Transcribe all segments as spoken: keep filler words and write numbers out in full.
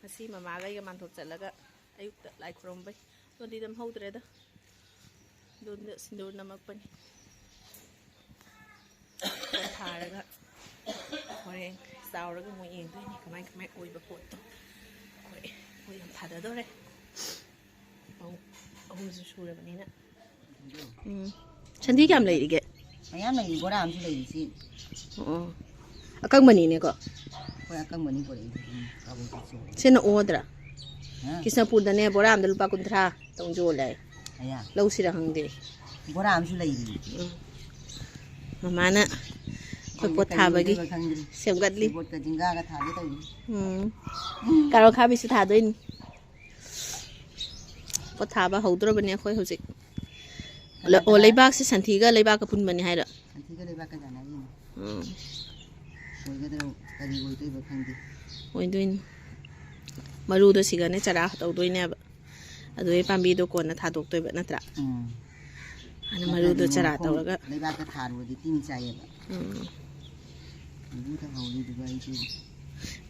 ꯉꯁꯤ ꯃꯃꯥꯒ ꯑꯩꯒ ꯃꯥꯟꯊꯣꯞ ꯆꯠꯂꯒ ꯑꯌꯨꯛꯇ ꯂꯥꯏ ꯈꯨꯔꯨꯝꯕꯩ꯫ ꯗꯣꯟꯗꯤ ꯅꯝꯍꯧꯗ꯭ꯔꯦꯗ꯫ ꯗꯣꯟꯗ ꯁꯤꯟꯗꯨꯔ ꯅꯝꯃꯛꯄꯅꯤ꯫ ꯊꯥꯔꯒ ꯍꯣꯔꯦꯟ ꯆꯥꯎꯔꯒ ꯑꯃꯨꯛ ꯌꯦꯡꯗꯣꯏꯅꯤ ꯀꯃꯥꯏ ꯀꯃꯥꯏ ꯑꯣꯏꯕ ꯄꯣꯠꯇꯣ꯫ ꯍꯣꯏ, ꯍꯣꯏ, ꯌꯥꯝ ꯊꯥꯗꯗꯣꯔꯦ꯫ ꯄꯨꯡ ꯑꯍꯨꯝꯁꯨ ꯁꯨꯔꯕꯅꯤꯅ꯫ ꯎꯝ꯫ ꯁꯟꯊꯤ ꯀꯌꯥꯝ ꯂꯩꯔꯤꯒꯦ? ꯃꯌꯥꯝ ꯂꯩꯔꯤ, ꯕꯣꯔꯥ ꯑꯃꯁꯨ ꯂꯩꯔꯤ ꯁꯤ꯫ ꯑꯣ꯫ ꯑꯀꯪꯕꯅꯤꯅꯦꯀꯣ? ꯍꯣꯏ, ꯑꯀꯪꯕꯅꯤ ꯄꯨꯔꯛꯏꯁꯦ꯫ ꯎꯝ, ꯀꯥꯕꯣꯛ ꯆꯤꯠꯁꯨ꯫ ꯁꯤꯅ ꯑꯣꯗ꯭ꯔꯥ? ꯍꯥ? ꯀ꯭ꯔꯤꯁꯅꯄꯨꯔꯗꯅꯦ ꯕꯣꯔꯥ ꯑꯝꯗ ꯂꯨꯄꯥ ꯀꯨꯟꯊ꯭ꯔꯥ ꯇꯧ ꯌꯣꯜꯂꯦ ꯍꯥꯏ꯫ ꯑꯌꯥ꯫ ꯂꯧꯁꯤꯔꯥ ꯈꯪꯗꯦ꯫ ꯕꯣꯔꯥ ꯑꯃꯁꯨ ꯂꯩꯔꯤ꯫ ꯎꯝ꯫ ꯃꯃꯥꯅ ꯑꯩꯈꯣꯏ ꯄꯣꯠ ꯀꯔꯤ ꯊꯥꯕꯒꯤ ꯑꯣꯏꯗꯣꯏꯕ ꯈꯪꯗ꯭ꯔꯤ꯫ ꯁꯦꯝꯒꯠꯂꯤ꯫ ꯁꯦꯕꯣꯠꯀ ꯖꯤꯡꯒꯥꯒ ꯊꯥꯒꯦ ꯇꯧꯔꯤ꯫ ꯎꯝ꯫ ꯀꯥꯔꯣꯠ ꯈꯥꯕꯤꯁꯨ ꯊꯥꯗꯣꯏꯅꯤ꯫ ꯄꯣꯠ ꯊꯥꯕ ꯍꯧꯗ꯭ꯔꯕꯅꯦ ꯑꯩꯈꯣꯏ ꯍꯧꯖꯤꯛ꯫ ꯀꯅꯥ ꯂ-, ꯑꯣ, ꯀꯅꯥ? ꯂꯩꯕꯥꯛꯁꯦ ꯁꯟꯊꯤꯒ ꯂꯩꯕꯥꯛꯀ ꯄꯨꯟꯕꯅꯦ ꯍꯥꯏꯔꯣ? ꯁꯟꯊꯤꯒ ꯂꯩꯕꯥꯛꯀ ꯌꯥꯅꯔꯤꯅꯦ꯫ ꯎꯝ꯫ ꯑꯣꯏꯒꯗ꯭ꯔꯣ? ꯀꯔꯤ ꯑꯣꯏꯗꯣꯏꯕ ꯈꯪꯗꯦ꯫ ꯑꯣꯏꯗꯣꯏꯅꯤ꯫ ꯃꯔꯨꯗꯣ ꯁꯤꯒꯅꯦ ꯆꯔꯥ ꯇꯧꯗꯣꯏꯅꯦꯕ꯫ ꯑꯗꯨꯗꯩ ꯄꯥꯝꯕꯤꯗꯣ ꯀꯣꯟꯅ ꯊꯥꯗꯣꯛꯇꯣꯏꯕ ꯅꯠꯇ꯭ꯔꯥ? ꯎꯝ꯫ ꯑꯗꯨꯅ ꯅꯠꯇ꯭ꯔꯗꯤ ꯃꯔꯨꯗꯣ ꯆꯔꯥ ꯃꯈꯣꯡ ꯇꯧꯔꯒ ꯂꯩꯕꯥꯛꯇ ꯊꯥꯔꯨꯔꯗꯤ ꯇꯤꯟ ꯆꯥꯏꯌꯦꯕ꯫ ꯎꯝ꯫ ꯏꯕꯨ ꯊꯥꯍꯧꯔꯤꯗꯨꯒ ꯑꯩꯁꯨ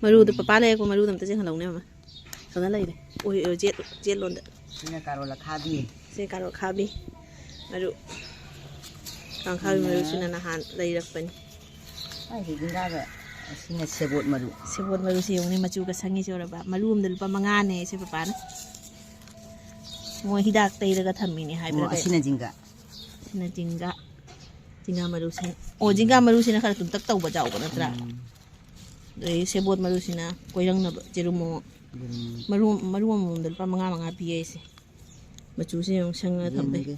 ꯃꯔꯨꯗꯣ ꯎꯝ꯫ ꯄꯄꯥ ꯂꯩꯔꯛꯄ ꯃꯔꯨꯗꯣ ꯑꯝꯇ ꯆꯦꯟꯍꯜꯂꯧꯅꯦ ꯃꯃꯥ꯫ ꯁꯣꯝꯗ ꯂꯩꯔꯦ꯫ ꯑꯣꯏ, ꯑꯣꯏ, ꯖꯦꯠ, ꯖꯦꯠ ꯂꯣꯟꯗ꯫ ꯁꯤꯅ ꯀꯥꯔꯣꯠ ꯑꯈꯥꯕꯤ꯫ ꯁꯤ ꯀꯥꯔꯣꯠ ꯑꯈꯥꯕꯤ꯫ ꯃꯔꯨ꯫ ꯀꯥꯡꯈꯥꯕꯤ ꯁꯤꯅ ꯃꯔꯨꯁꯤꯅ ꯅꯍꯥꯟ ꯂꯩꯔꯛꯄꯅꯤ꯫ ꯑꯩꯒꯤ ꯖꯤꯡꯒꯥꯗ ꯁꯤꯅ ꯁꯦꯕꯣꯠ ꯃꯔꯨ꯫ ꯁꯦꯕꯣꯠ ꯃꯔꯨꯁꯤ ꯌꯦꯡꯉꯨꯅꯦ, ꯃꯆꯨꯒ ꯁꯪꯉꯤꯁꯦ ꯎꯔꯕ? ꯃꯔꯨ ꯑꯃꯗ ꯂꯨꯄꯥ ꯃꯉꯥꯅꯦ ꯁꯦ ꯄꯄꯥꯅ꯫ ꯃꯣꯏ ꯍꯤꯗꯥꯛ ꯇꯩꯔꯒ ꯊꯝꯃꯤꯅꯦ ꯍꯥꯏꯕ꯭ꯔꯥ ꯑꯣ, ꯀꯩꯅꯣ? ꯑꯁꯤꯅ ꯖꯤꯡꯒ꯫ ꯁꯤꯅ ꯖꯤꯡꯒ꯫ ꯖꯤꯡꯒ ꯃꯔꯨꯁꯤꯅ꯫ ꯑꯣ, ꯖꯤꯡꯒ ꯃꯔꯨꯁꯤꯅ ꯈꯔ ꯇꯨꯝꯇꯛ ꯇꯧꯕ ꯌꯥꯎꯕ ꯅꯠꯇ꯭ꯔꯥ? ꯎꯝ꯫ ꯑꯗꯩ ꯁꯦꯕꯣꯠ ꯃꯔꯨꯁꯤꯅ ꯀꯣꯏꯔꯪꯅꯕ ꯖꯦꯔꯨꯝ ꯃꯑꯣꯡ꯫ ꯖꯦꯔꯨꯝ꯫ ꯃꯔꯨ, ꯃꯔꯨ ꯑꯃꯃꯝꯗ ꯂꯨꯄꯥ ꯃꯉꯥ ꯃꯉꯥ ꯄꯤꯌꯦ ꯑꯩꯁꯦ꯫ ꯃꯆꯨꯁꯦ ꯌꯦꯡꯉꯨ, ꯁꯪꯉꯒ ꯊꯝꯕꯩ꯫ ꯌꯦꯡꯉꯒꯦ꯫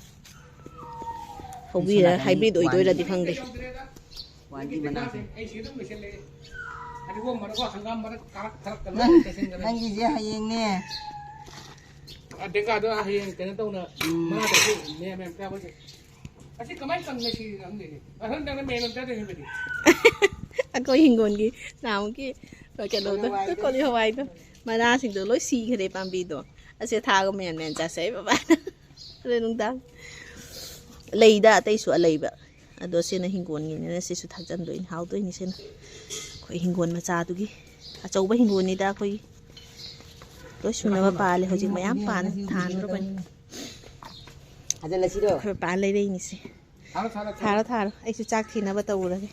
ꯍꯧꯕꯤꯔ ꯁꯣꯝ ꯅꯥꯀꯟꯒꯤ hybrid ꯑꯣꯏꯗꯣꯏꯔꯗꯤ ꯋꯥꯟꯒꯤ ꯈꯪꯗꯦ꯫ ꯋꯥꯟꯒꯤ ꯃꯅꯥꯁꯦ꯫ ꯑꯩ ꯁꯤꯗ ꯑꯗꯨꯝ ꯂꯣꯏꯁꯤꯜꯂꯦ꯫ ꯐꯗꯤꯒꯣꯝ ꯃꯔꯛ, ꯍꯪꯒꯥꯝ ꯃꯔꯛ, ꯀꯥꯔꯛ ꯊꯔꯛꯇ ꯂꯣꯏ ꯅꯪ, ꯂꯣꯏꯁꯤꯟꯈ꯭ꯔꯦ꯫ ꯅꯪꯒꯤꯁꯦ ꯍꯌꯦꯡꯅꯦ꯫ ꯑ, ꯇꯦꯡꯀꯥꯗꯣ ꯍꯌꯦꯡ ꯀꯩꯅꯣ ꯇꯧꯅ ꯎꯝ꯫ ꯃꯉꯥ ꯇꯔꯨꯛ ꯃꯌꯥꯝ ꯃꯌꯥꯝ ꯆꯥꯕꯁꯦ꯫ ꯑꯁꯤ ꯀꯃꯥꯏꯅ ꯀꯪꯅ ꯁꯤ ꯈꯪꯗꯦꯅꯦ꯫ ꯑꯍꯟꯗꯅ ꯃꯌꯥꯝ ꯆꯥꯗꯣꯏ ꯍꯦꯟꯕꯗꯤ꯫ ꯑꯩꯈꯣꯏ ꯍꯤꯡꯒꯣꯜꯒꯤ ꯅꯍꯥꯟꯃꯨꯛꯀꯤ ꯀꯩꯅꯣꯗꯣ, ꯀꯣꯂꯤ ꯍꯋꯥꯏꯗꯣ꯫ ꯀꯣꯂꯤ ꯍꯋꯥꯏꯗꯣ꯫ ꯃꯅꯥꯁꯤꯡꯗꯣ ꯂꯣꯏ ꯁꯤꯈ꯭ꯔꯦ ꯄꯥꯝꯕꯤꯗꯣ꯫ ꯑꯁꯤ ꯊꯥꯒ ꯃꯌꯥꯝ ꯃꯌꯥꯝ ꯆꯥꯁꯦ ꯕꯕꯥꯅ꯫ ꯑꯗꯨ ꯅꯨꯡꯗꯥꯡ ꯂꯩꯗ ꯑꯇꯩꯁꯨ ꯑꯂꯩꯕ꯫ ꯑꯗꯣ ꯁꯤꯅ ꯍꯤꯡꯒꯣꯜꯒꯤꯅꯤꯅ ꯁꯤꯁꯨ ꯊꯥꯛꯆꯟꯗꯣꯏꯅꯤ, ꯍꯥꯎꯗꯣꯏꯅꯤ ꯁꯤꯅ꯫ ꯑꯩꯈꯣꯏ ꯍꯤꯡꯒꯣꯜ ꯃꯆꯥꯗꯨꯒꯤ꯫ ꯑꯆꯧꯕ ꯍꯤꯡꯒꯣꯜꯅꯤꯗ ꯑꯩꯈꯣꯏꯒꯤ꯫ ꯂꯣꯏ ꯁꯨꯅꯕ ꯄꯥꯜꯂꯦ ꯍꯧꯖꯤꯛ, ꯃꯌꯥꯝ ꯄꯥꯟ ꯊꯥꯅꯔꯕꯅꯤ꯫ ꯐꯖꯅ ꯁꯤꯔꯣ꯫ ꯑꯩꯈꯣꯏ ꯄꯥꯜ ꯂꯩꯔꯛꯏꯅꯤꯁꯦ꯫ ꯊꯥꯔꯣ, ꯊꯥꯔꯣ, ꯊꯥꯔꯣ꯫ ꯊꯥꯔꯣ, ꯊꯥꯔꯣ꯫ ꯑꯩꯁꯨ ꯆꯥꯛ ꯊꯤꯅꯕ ꯇꯧꯔꯒꯦ꯫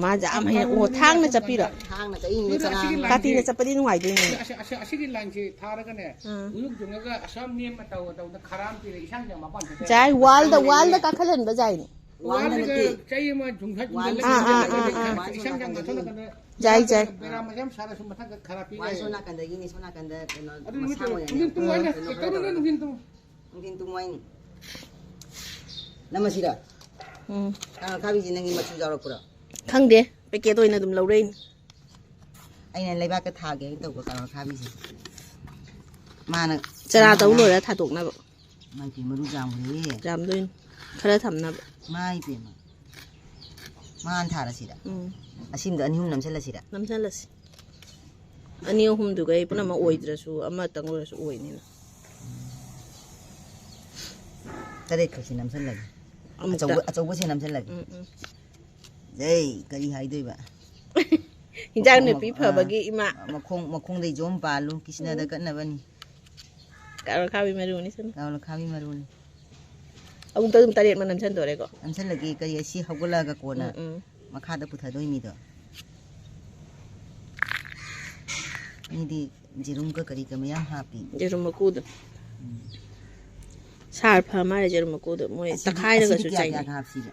ꯃꯥꯁꯦ ꯌꯥꯝ ꯍꯩꯅ, ꯑꯣ, ꯊꯥꯡꯅ ꯆꯠꯄꯤꯔꯣ? ꯊꯥꯡꯅ ꯆꯠꯂꯤꯅꯦ, ꯀꯅꯥ? ꯀꯥꯇꯤꯅ ꯆꯠꯄꯗꯤ ꯅꯨꯡꯉꯥꯏꯗꯣꯏꯅꯦ꯫ ꯑꯁꯤ, ꯑꯁꯤ, ꯑꯁꯤꯒꯤ ꯂꯥꯏꯟꯁꯦ ꯊꯥꯔꯒꯅꯦ, ꯎꯝ꯫ ꯎꯌꯨꯛ ꯌꯨꯡꯉꯒ ꯑꯁꯥꯝ ꯅꯦꯝꯅ ꯇꯧ, ꯇꯧꯗ ꯈꯔ ꯑꯃ ꯄꯤꯔꯦ, ꯏꯁꯥꯡꯁꯦ ꯃꯄꯥꯟ ꯊꯣꯛꯇꯦ꯫ ꯌꯥꯏ, ꯋꯥꯜꯗ, ꯋꯥꯜꯗ ꯀꯥꯈꯠꯍꯟꯕ ꯌꯥꯏꯅꯦ꯫ ꯋꯥꯜꯗ ꯅꯠꯇꯦ꯫ ꯆꯩ ꯑꯃ ꯌꯨꯡꯊꯠ, ꯋꯥꯜ ꯌꯨꯡꯊꯠꯂꯒ ꯑꯥ, ꯑꯥ, ꯑꯥ, ꯑꯥ꯫ ꯏꯁꯥꯡ ꯁꯥꯡ ꯀꯥꯊꯣꯛꯂꯛꯀꯥꯟꯗ ꯌꯥꯏ, ꯌꯥꯏ꯫ ꯕꯦꯔꯥ ꯃꯆꯥ ꯑꯃ ꯁꯥꯔꯁꯨ ꯃꯊꯛꯇ ꯈꯔ ꯄꯤ ꯋꯥꯜ ꯌꯥꯏ꯫ ꯁꯣꯝ ꯅꯥꯀꯟꯗꯒꯤꯅꯦ, ꯁꯣꯝ ꯅꯥꯀꯟꯗ ꯀꯩꯅꯣ ꯃꯁꯥ ꯑꯣꯏꯅꯅꯦ꯫ ꯅꯨꯡꯊꯤꯟ ꯇꯨꯝꯃꯣ ꯍꯥꯏꯅ, ꯀꯩꯅꯣ ꯈꯔ ꯇꯧꯔꯒ꯫ ꯅꯨꯡꯊꯤꯟ ꯇꯨꯝꯃꯣ꯫ ꯅꯨꯡꯊꯤꯟ ꯇꯨꯝꯃꯣ ꯍꯥꯏꯅꯤ꯫ ꯅꯝꯃꯁꯤꯔ? ꯎꯝ꯫ ꯀꯥꯡ ꯑꯈꯥꯕꯤꯁꯤ ꯅꯪꯒꯤ ꯃꯆꯨ ꯌꯥꯎꯔꯛꯄ꯭ꯔꯣ? ꯈꯪꯗꯦ, ꯄꯦꯀꯦꯠ ꯑꯣꯏꯅ ꯑꯗꯨꯝ ꯂꯧꯔꯛꯏꯅꯤ꯫ ꯑꯩꯅ ꯂꯩꯕꯥꯛꯇ ꯊꯥꯒꯦ ꯍꯥꯏꯅ ꯇꯧꯕ ꯀꯥꯡ ꯑꯈꯥꯕꯤꯁꯦ꯫ ꯃꯥꯅ ꯆꯔꯥ ꯇꯧ ꯂꯣꯏꯔ ꯊꯥꯗꯣꯛꯅꯕ꯫ ꯃꯥꯏ ꯄꯦꯝꯃ, ꯃꯔꯨ ꯌꯥꯝꯈ꯭ꯔꯦꯍꯦ꯫ ꯌꯥꯝꯗꯣꯏꯅꯤ꯫ ꯈꯔ ꯊꯝꯅꯕ꯫ ꯃꯥꯏ ꯄꯦꯝꯃ꯫ ꯃꯥꯅ ꯊꯥꯔꯁꯤꯔ? ꯎꯝ꯫ ꯑꯁꯤꯝꯗ ꯑꯅꯤ ꯑꯍꯨꯝ ꯅꯝꯁꯤꯜꯂꯁꯤꯔ? ꯅꯝꯁꯤꯜꯂꯁꯤ꯫ ꯑꯅꯤ ꯑꯍꯨꯝꯗꯨꯒ ꯑꯩ ꯄꯨꯝꯅꯃꯛ ꯑꯣꯏꯗ꯭ꯔꯁꯨ ꯑꯃꯇꯪ ꯑꯣꯏꯔꯁꯨ ꯑꯣꯏꯅꯤꯅ꯫ ꯇꯔꯦꯠ ꯈꯛꯁꯤ ꯅꯝꯁꯤꯜꯂꯒꯦ꯫ ꯑꯃꯨꯛꯇ꯫ ꯑꯆꯧꯕ, ꯑꯆꯧꯕꯁꯦ ꯅꯝꯁꯤꯜꯂꯒꯦ꯫ ꯎꯝ, ꯎꯝ꯫ ꯖꯩ, ꯀꯔꯤ ꯍꯥꯏꯗꯣꯏꯕ? ꯏꯟꯖꯥꯡ ꯃꯈꯣꯡ, ꯅꯥꯄꯤ ꯑꯥ, ꯐꯕꯒꯤ ꯏꯃꯥ꯫ ꯃꯈꯣꯡ, ꯃꯈꯣꯡꯗꯩ ꯖꯣꯝ ꯄꯥꯜꯂꯨ, ꯀ꯭ꯔꯤꯁꯅꯗ ꯎꯝ꯫ ꯀꯠꯅꯕꯅꯤ꯫ ꯀꯥꯔꯣꯠ ꯑꯈꯥꯕꯤ ꯃꯔꯨꯅꯤ ꯁꯤꯅ꯫ ꯀꯥꯔꯣꯠ ꯑꯈꯥꯕꯤ ꯃꯔꯨꯅꯤ꯫ ꯑꯃꯨꯛꯇ ꯑꯗꯨꯝ ꯇꯔꯦꯠꯃꯛ ꯅꯝꯁꯟꯗꯣꯔꯦꯀꯣ? ꯅꯝꯁꯜꯂꯒꯦ, ꯀꯔꯤ ꯑꯁꯤ ꯍꯧꯒꯠꯂꯛꯑꯒ ꯀꯣꯟꯅ ꯎꯝ, ꯎꯝ꯫ ꯃꯈꯥꯗ ꯄꯨꯊꯗꯣꯏ ꯃꯤꯗꯣ꯫ ꯃꯤꯗꯤ ꯌꯦꯔꯨꯝꯒ ꯀꯔꯤꯒ ꯃꯌꯥꯝ ꯍꯥꯞꯄꯤ꯫ ꯌꯦꯔꯨꯝ ꯃꯀꯨꯗꯣ꯫ ꯎꯝ꯫ ꯁꯥꯔ ꯐ ꯃꯥꯜꯂꯦ ꯌꯦꯔꯨꯝ ꯃꯀꯨꯗꯣ꯫ ꯃꯣꯏ ꯑꯁꯤꯗꯤ, ꯇꯛꯈꯥꯏꯔꯒꯁꯨ ꯑꯁꯤꯗꯤ ꯀꯌꯥ, ꯆꯥꯏꯅꯩ꯫ ꯀꯌꯥꯒ ꯍꯥꯞꯁꯤꯒꯦ?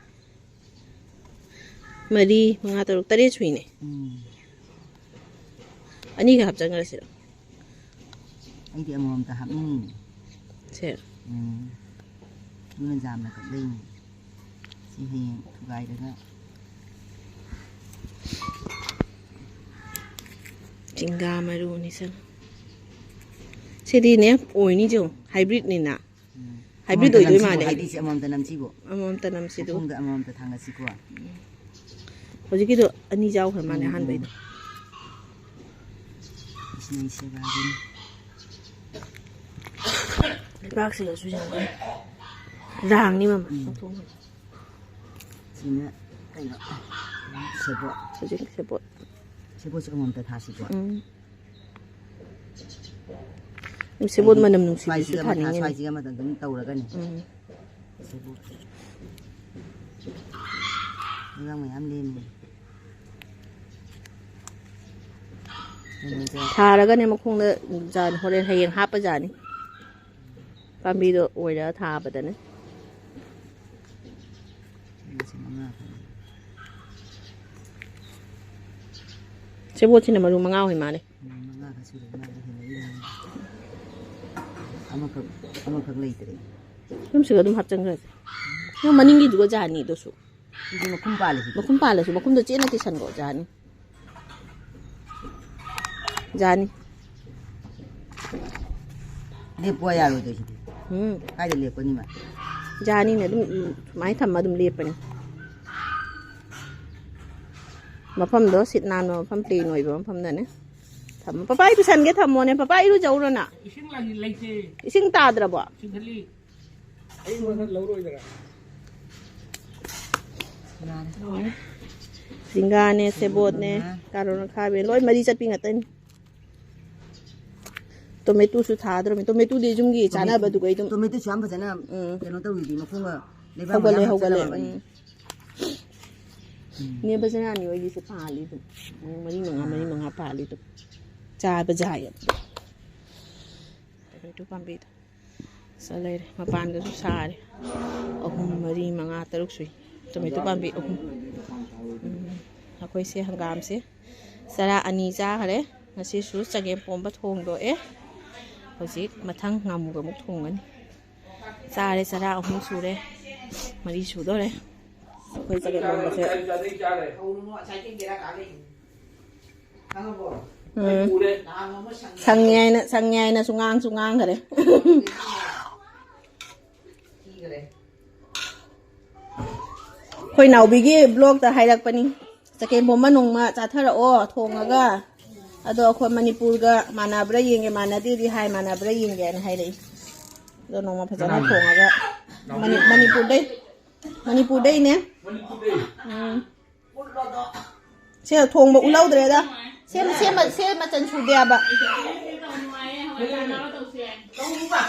ꯃꯔꯤ, ꯃꯉꯥ, ꯇꯔꯨꯛ, ꯇꯔꯦꯠ ꯁꯨꯏꯅꯦ꯫ ꯎꯝ꯫ ꯑꯅꯤꯒ ꯍꯥꯞꯆꯟꯈ꯭ꯔꯁꯤꯔꯣ? ꯑꯩꯗꯤ ꯑꯃꯃꯝꯇ ꯍꯥꯞꯅꯤꯡꯉꯤꯅꯦ꯫ ꯁꯦ꯫ ꯎꯝ꯫ ꯑꯗꯨꯅ ꯌꯥꯝꯅ ꯀꯛꯂꯛꯏꯅꯦ꯫ ꯁꯤ ꯍꯌꯦꯡ ꯊꯨꯒꯥꯏꯔꯒ꯫ ꯆꯤꯡꯒꯥ ꯃꯔꯨꯅꯤ ꯁꯦ꯫ ꯁꯤꯗꯤꯅꯦ ꯑꯣꯏꯅꯤ ꯆꯦ, ꯍꯥꯏꯕ꯭ꯔꯤꯠꯅꯤꯅ꯫ ꯎꯝ꯫ ꯍꯥꯏꯕ꯭ꯔꯤꯠ ꯑꯃꯃꯝꯇ ꯑꯣꯏꯗꯣꯏ ꯅꯝꯁꯤꯕꯣ, ꯃꯥꯜꯂꯦ ꯍꯥꯏꯗꯤ ꯑꯩꯗꯤ꯫ ꯁꯤ ꯑꯃꯃꯝꯇ ꯅꯝꯁꯤꯕꯣ꯫ ꯑꯃꯃꯝꯇ ꯅꯝꯁꯤꯗꯣ꯫ ꯃꯈꯣꯡꯗ ꯑꯃꯃꯝꯇ ꯊꯥꯡꯒꯠꯁꯤꯀꯣ꯫ ꯎꯝ꯫ ꯍꯧꯖꯤꯛꯀꯤꯗꯣ ꯑꯅꯤ ꯌꯥꯎꯈ꯭ꯔ ꯃꯥꯜꯂꯦ ꯎꯝ, ꯎꯝ꯫ ꯑꯍꯥꯟꯕꯩꯗꯣ꯫ ꯏꯁꯤꯡ ꯁꯦꯕꯥꯒꯤꯅꯤ꯫ ꯂꯩꯕꯥꯛꯁꯤꯒꯁꯨ ꯌꯥꯎꯋꯦ꯫ ꯔꯥꯡꯅꯤ ꯃꯃꯜ꯫ ꯎꯝ꯫ ꯂꯧꯊꯣꯛꯈ꯭ꯔꯣ꯫ ꯁꯤꯅ ꯀꯩꯅꯣ? ꯁꯦꯕꯣꯠ꯫ ꯍꯧꯖꯤꯛ ꯁꯦꯕꯣꯠ꯫ ꯁꯦꯕꯣꯠꯁꯦ ꯑꯃꯃꯝꯇ ꯊꯥꯁꯤꯀꯣ꯫ ꯎꯝ꯫ ꯁꯦꯕꯣꯠ ꯃꯅꯝ ꯅꯨꯡꯁꯤꯕꯤꯁꯨ ꯁ꯭ꯋꯥꯏꯁꯤꯒ ꯑꯃ ꯊꯥ-, ꯊꯥꯅꯤꯡꯉꯤꯅꯦ꯫ ꯁ꯭ꯋꯥꯏꯁꯤꯒ ꯑꯃ ꯑꯗꯨꯝ ꯇꯧꯔꯒꯅꯦ꯫ ꯎꯝ꯫ ꯁꯦꯕꯣꯠ꯫ ꯑꯉꯥꯡ ꯃꯌꯥꯝ ꯂꯦꯝꯃꯤ꯫ ꯊꯥꯔꯒꯅꯦ ꯃꯈꯣꯡꯗ ꯖꯥꯠ ꯍꯣꯔꯦꯟ ꯍꯌꯦꯡ ꯍꯥꯞꯄ ꯖꯥꯠꯅꯤ꯫ ꯄꯥꯝꯕꯤꯗꯣ ꯑꯣꯏꯔ ꯊꯥꯕꯗꯅꯦ꯫ ꯁꯦꯕꯣꯠꯁꯤꯅ ꯃꯔꯨ ꯃꯉꯥ ꯑꯣꯏ ꯃꯥꯜꯂꯦ꯫ ꯃꯉꯥ ꯈꯛ ꯁꯨꯔꯦ, ꯃꯥꯗꯤ ꯍꯦꯜꯂꯛꯏ ꯌꯥꯅꯤ꯫ ꯑꯃꯈꯛ, ꯑꯃꯈꯛ ꯂꯩꯇ꯭ꯔꯦ꯫ ꯑꯗꯨꯝ ꯁꯤꯒ ꯑꯗꯨꯝ ꯍꯥꯞꯆꯤꯟꯈ꯭ꯔꯁꯦ꯫ ꯅꯪ ꯃꯅꯤꯡꯒꯤꯗꯨꯒ ꯖꯥꯅꯤ ꯑꯗꯨꯁꯨ꯫ ꯁꯤꯗꯤ ꯃꯈꯨꯝ ꯄꯥꯜꯂꯤꯁꯤꯗꯤ꯫ ꯃꯈꯨꯝ ꯄꯥꯜꯂꯁꯨ ꯃꯈꯨꯝꯗꯣ ꯆꯦꯠꯅ ꯀꯤꯁꯟꯈꯣ, ꯖꯥꯅꯤ꯫ ꯖꯥꯅꯤ꯫ ꯂꯦꯞꯄꯣ ꯌꯥꯔꯣꯏꯗꯣꯏꯁꯤꯗꯤ꯫ ꯎꯝ꯫ ꯀꯥꯏꯗ ꯂꯦꯞꯀꯅꯤ ꯃꯥ? ꯖꯥꯅꯤꯅ ꯑꯗꯨꯝ, ꯎꯝ, ꯁꯨꯃꯥꯏꯅ ꯊꯝꯃ ꯑꯗꯨꯝ ꯂꯦꯞꯄꯅꯤ꯫ ꯃꯐꯝꯗꯣ ꯁꯤꯠ ꯅꯥꯟꯕ ꯃꯐꯝ, plain ꯑꯣꯏꯕ ꯃꯐꯝꯗꯅꯦ ꯊꯝꯃꯣ꯫ ꯄꯄꯥ, ꯑꯩ ꯄꯨꯁꯟꯒꯦ, ꯊꯝꯃꯣꯅꯦ꯫ ꯄꯄꯥ, ꯏꯔꯨꯖꯧꯔꯣ ꯅꯪ? ꯏꯁꯤꯡ ꯂꯩ-, ꯂꯩꯇꯦ꯫ ꯏꯁꯤꯡ ꯇꯥꯗ꯭ꯔꯕꯣ? ꯆꯤꯡꯈꯠꯂꯤ꯫ ꯑꯩ ꯃꯊꯛ ꯂꯧꯔꯣꯏꯗ꯭ꯔꯥ? ꯌꯥꯔꯦ꯫ ꯖꯤꯡꯒꯥꯅꯦ, ꯁꯦꯕꯣꯠꯅꯦ, ꯀꯥꯔꯣꯠ ꯑꯈꯥꯕꯤ, ꯂꯣꯏ ꯃꯔꯤ ꯆꯠꯄꯤ ꯉꯥꯛꯇꯅꯤ꯫ ꯇꯣꯃꯦꯇꯣꯁꯨ ꯊꯥꯗ꯭ꯔꯕꯅꯤ꯫ ꯇꯣꯃꯦꯇꯣꯗꯤ ꯌꯨꯝꯒꯤ ꯇꯣꯃꯦꯇꯣ-, ꯆꯥꯅꯕꯗꯨꯒꯩ ꯑꯗꯨꯝ꯫ ꯇꯣꯃꯦꯇꯣꯁꯨ ꯌꯥꯝ ꯐꯖꯅ ꯎꯝ꯫ ꯀꯩꯅꯣ ꯇꯧꯔꯤꯗꯤ, ꯃꯈꯣꯡꯒ ꯂꯩꯕꯥꯛ ꯍꯧꯒꯠꯂꯦ, ꯃꯌꯥꯝ ꯍꯧꯒꯠꯂꯦ꯫ ꯍꯥꯞꯆꯜꯂꯝꯃꯕꯅꯤ꯫ ꯎꯝ꯫ ꯎꯝ꯫ ꯅꯦ ꯕꯖꯔꯥꯅꯤ ꯍꯣꯏꯒꯤꯁꯨ ꯄꯥꯜꯂꯤ ꯑꯗꯨꯝ꯫ ꯃꯔꯤ ꯃꯉꯥ, ꯃꯔꯤ ꯑꯥ꯫ ꯃꯉꯥ ꯄꯥꯜꯂꯤ ꯑꯗꯨꯝ꯫ ꯆꯥꯕ ꯖꯥꯏ ꯑꯗꯨꯝ꯫ ꯇꯣꯃꯦꯇꯣ ꯄꯥꯝꯕꯤꯗꯣ꯫ ꯁꯤꯗ ꯂꯩꯔꯦ꯫ ꯃꯄꯥꯟꯗꯁꯨ ꯁꯥꯔꯦ꯫ ꯑꯍꯨꯝ, ꯃꯔꯤ, ꯃꯉꯥ, ꯇꯔꯨꯛ ꯁꯨꯏ꯫ ꯇꯣꯃꯦꯇꯣ ꯄꯥꯝꯕꯤ ꯑꯍꯨꯝ꯫ ꯎꯝ꯫ ꯑꯩꯈꯣꯏꯁꯦ ꯍꯪꯒꯥꯝꯁꯦ ꯆꯔꯥ ꯑꯅꯤ ꯆꯥꯈꯔꯦ꯫ ꯉꯁꯤꯁꯨ ꯆꯒꯦꯝ ꯄꯣꯝꯕ ꯊꯣꯡꯗꯣꯛꯑꯦ꯫ ꯍꯧꯖꯤꯛ ꯃꯊꯪ ꯉꯥꯃꯨꯒ ꯑꯃꯨꯛ ꯊꯣꯡꯒꯅꯤ꯫ ꯆꯥꯔꯦ, ꯆꯔꯥ ꯑꯍꯨꯝ ꯁꯨꯔꯦ꯫ ꯃꯔꯤ ꯁꯨꯗꯣꯔꯦ꯫ ꯑꯩꯈꯣꯏ ꯆꯒꯦꯝ ꯄꯣꯝꯕꯁꯦ꯫ ꯎꯝ꯫ ꯁꯪꯉꯦ ꯍꯥꯏꯅ, ꯁꯪꯉꯦ ꯍꯥꯏꯅꯁꯨ ꯉꯥꯡꯁꯨ ꯉꯥꯡꯈꯔꯦ꯫ ꯑꯩꯈꯣꯏ ꯅꯥꯎꯕꯤꯒꯤ blogꯇ ꯍꯥꯏꯔꯛꯄꯅꯤ, "ꯆꯒꯦꯝ ꯄꯣꯝꯕ ꯅꯣꯡꯃ ꯆꯥꯊꯔꯛꯑꯣ ꯊꯣꯡꯉꯒ, ꯑꯗꯣ ꯑꯩꯈꯣꯏ ꯃꯅꯤꯄꯨꯔꯒ ꯃꯥꯟꯅꯕ꯭ꯔꯥ ꯌꯦꯡꯒꯦ, ꯃꯥꯟꯅꯗꯦꯗꯤ ꯍꯥꯏ, ꯃꯥꯟꯅꯕ꯭ꯔꯥ ꯌꯦꯡꯒꯦꯅ" ꯍꯥꯏꯔꯛꯏ꯫ ꯑꯗꯣ ꯅꯣꯡꯃ ꯐꯖꯅ ꯀꯅꯥꯅꯣ? ꯊꯣꯡꯉꯒ, ꯃꯅꯤ-, ꯃꯅꯤꯄꯨꯔꯗꯩ, ꯃꯅꯤꯄꯨꯔꯗꯩꯅꯦ꯫ ꯃꯅꯤꯄꯨꯔꯗꯩ? ꯎꯝ꯫ ꯁꯦ ꯊꯣꯡꯕ ꯎꯠꯍꯧꯗ꯭ꯔꯦꯗ꯫ ꯁꯦꯝ-, ꯁꯦꯝ-, ꯁꯦꯝ ꯃꯆꯜ ꯁꯨꯗꯦ ꯍꯥꯏꯕ꯫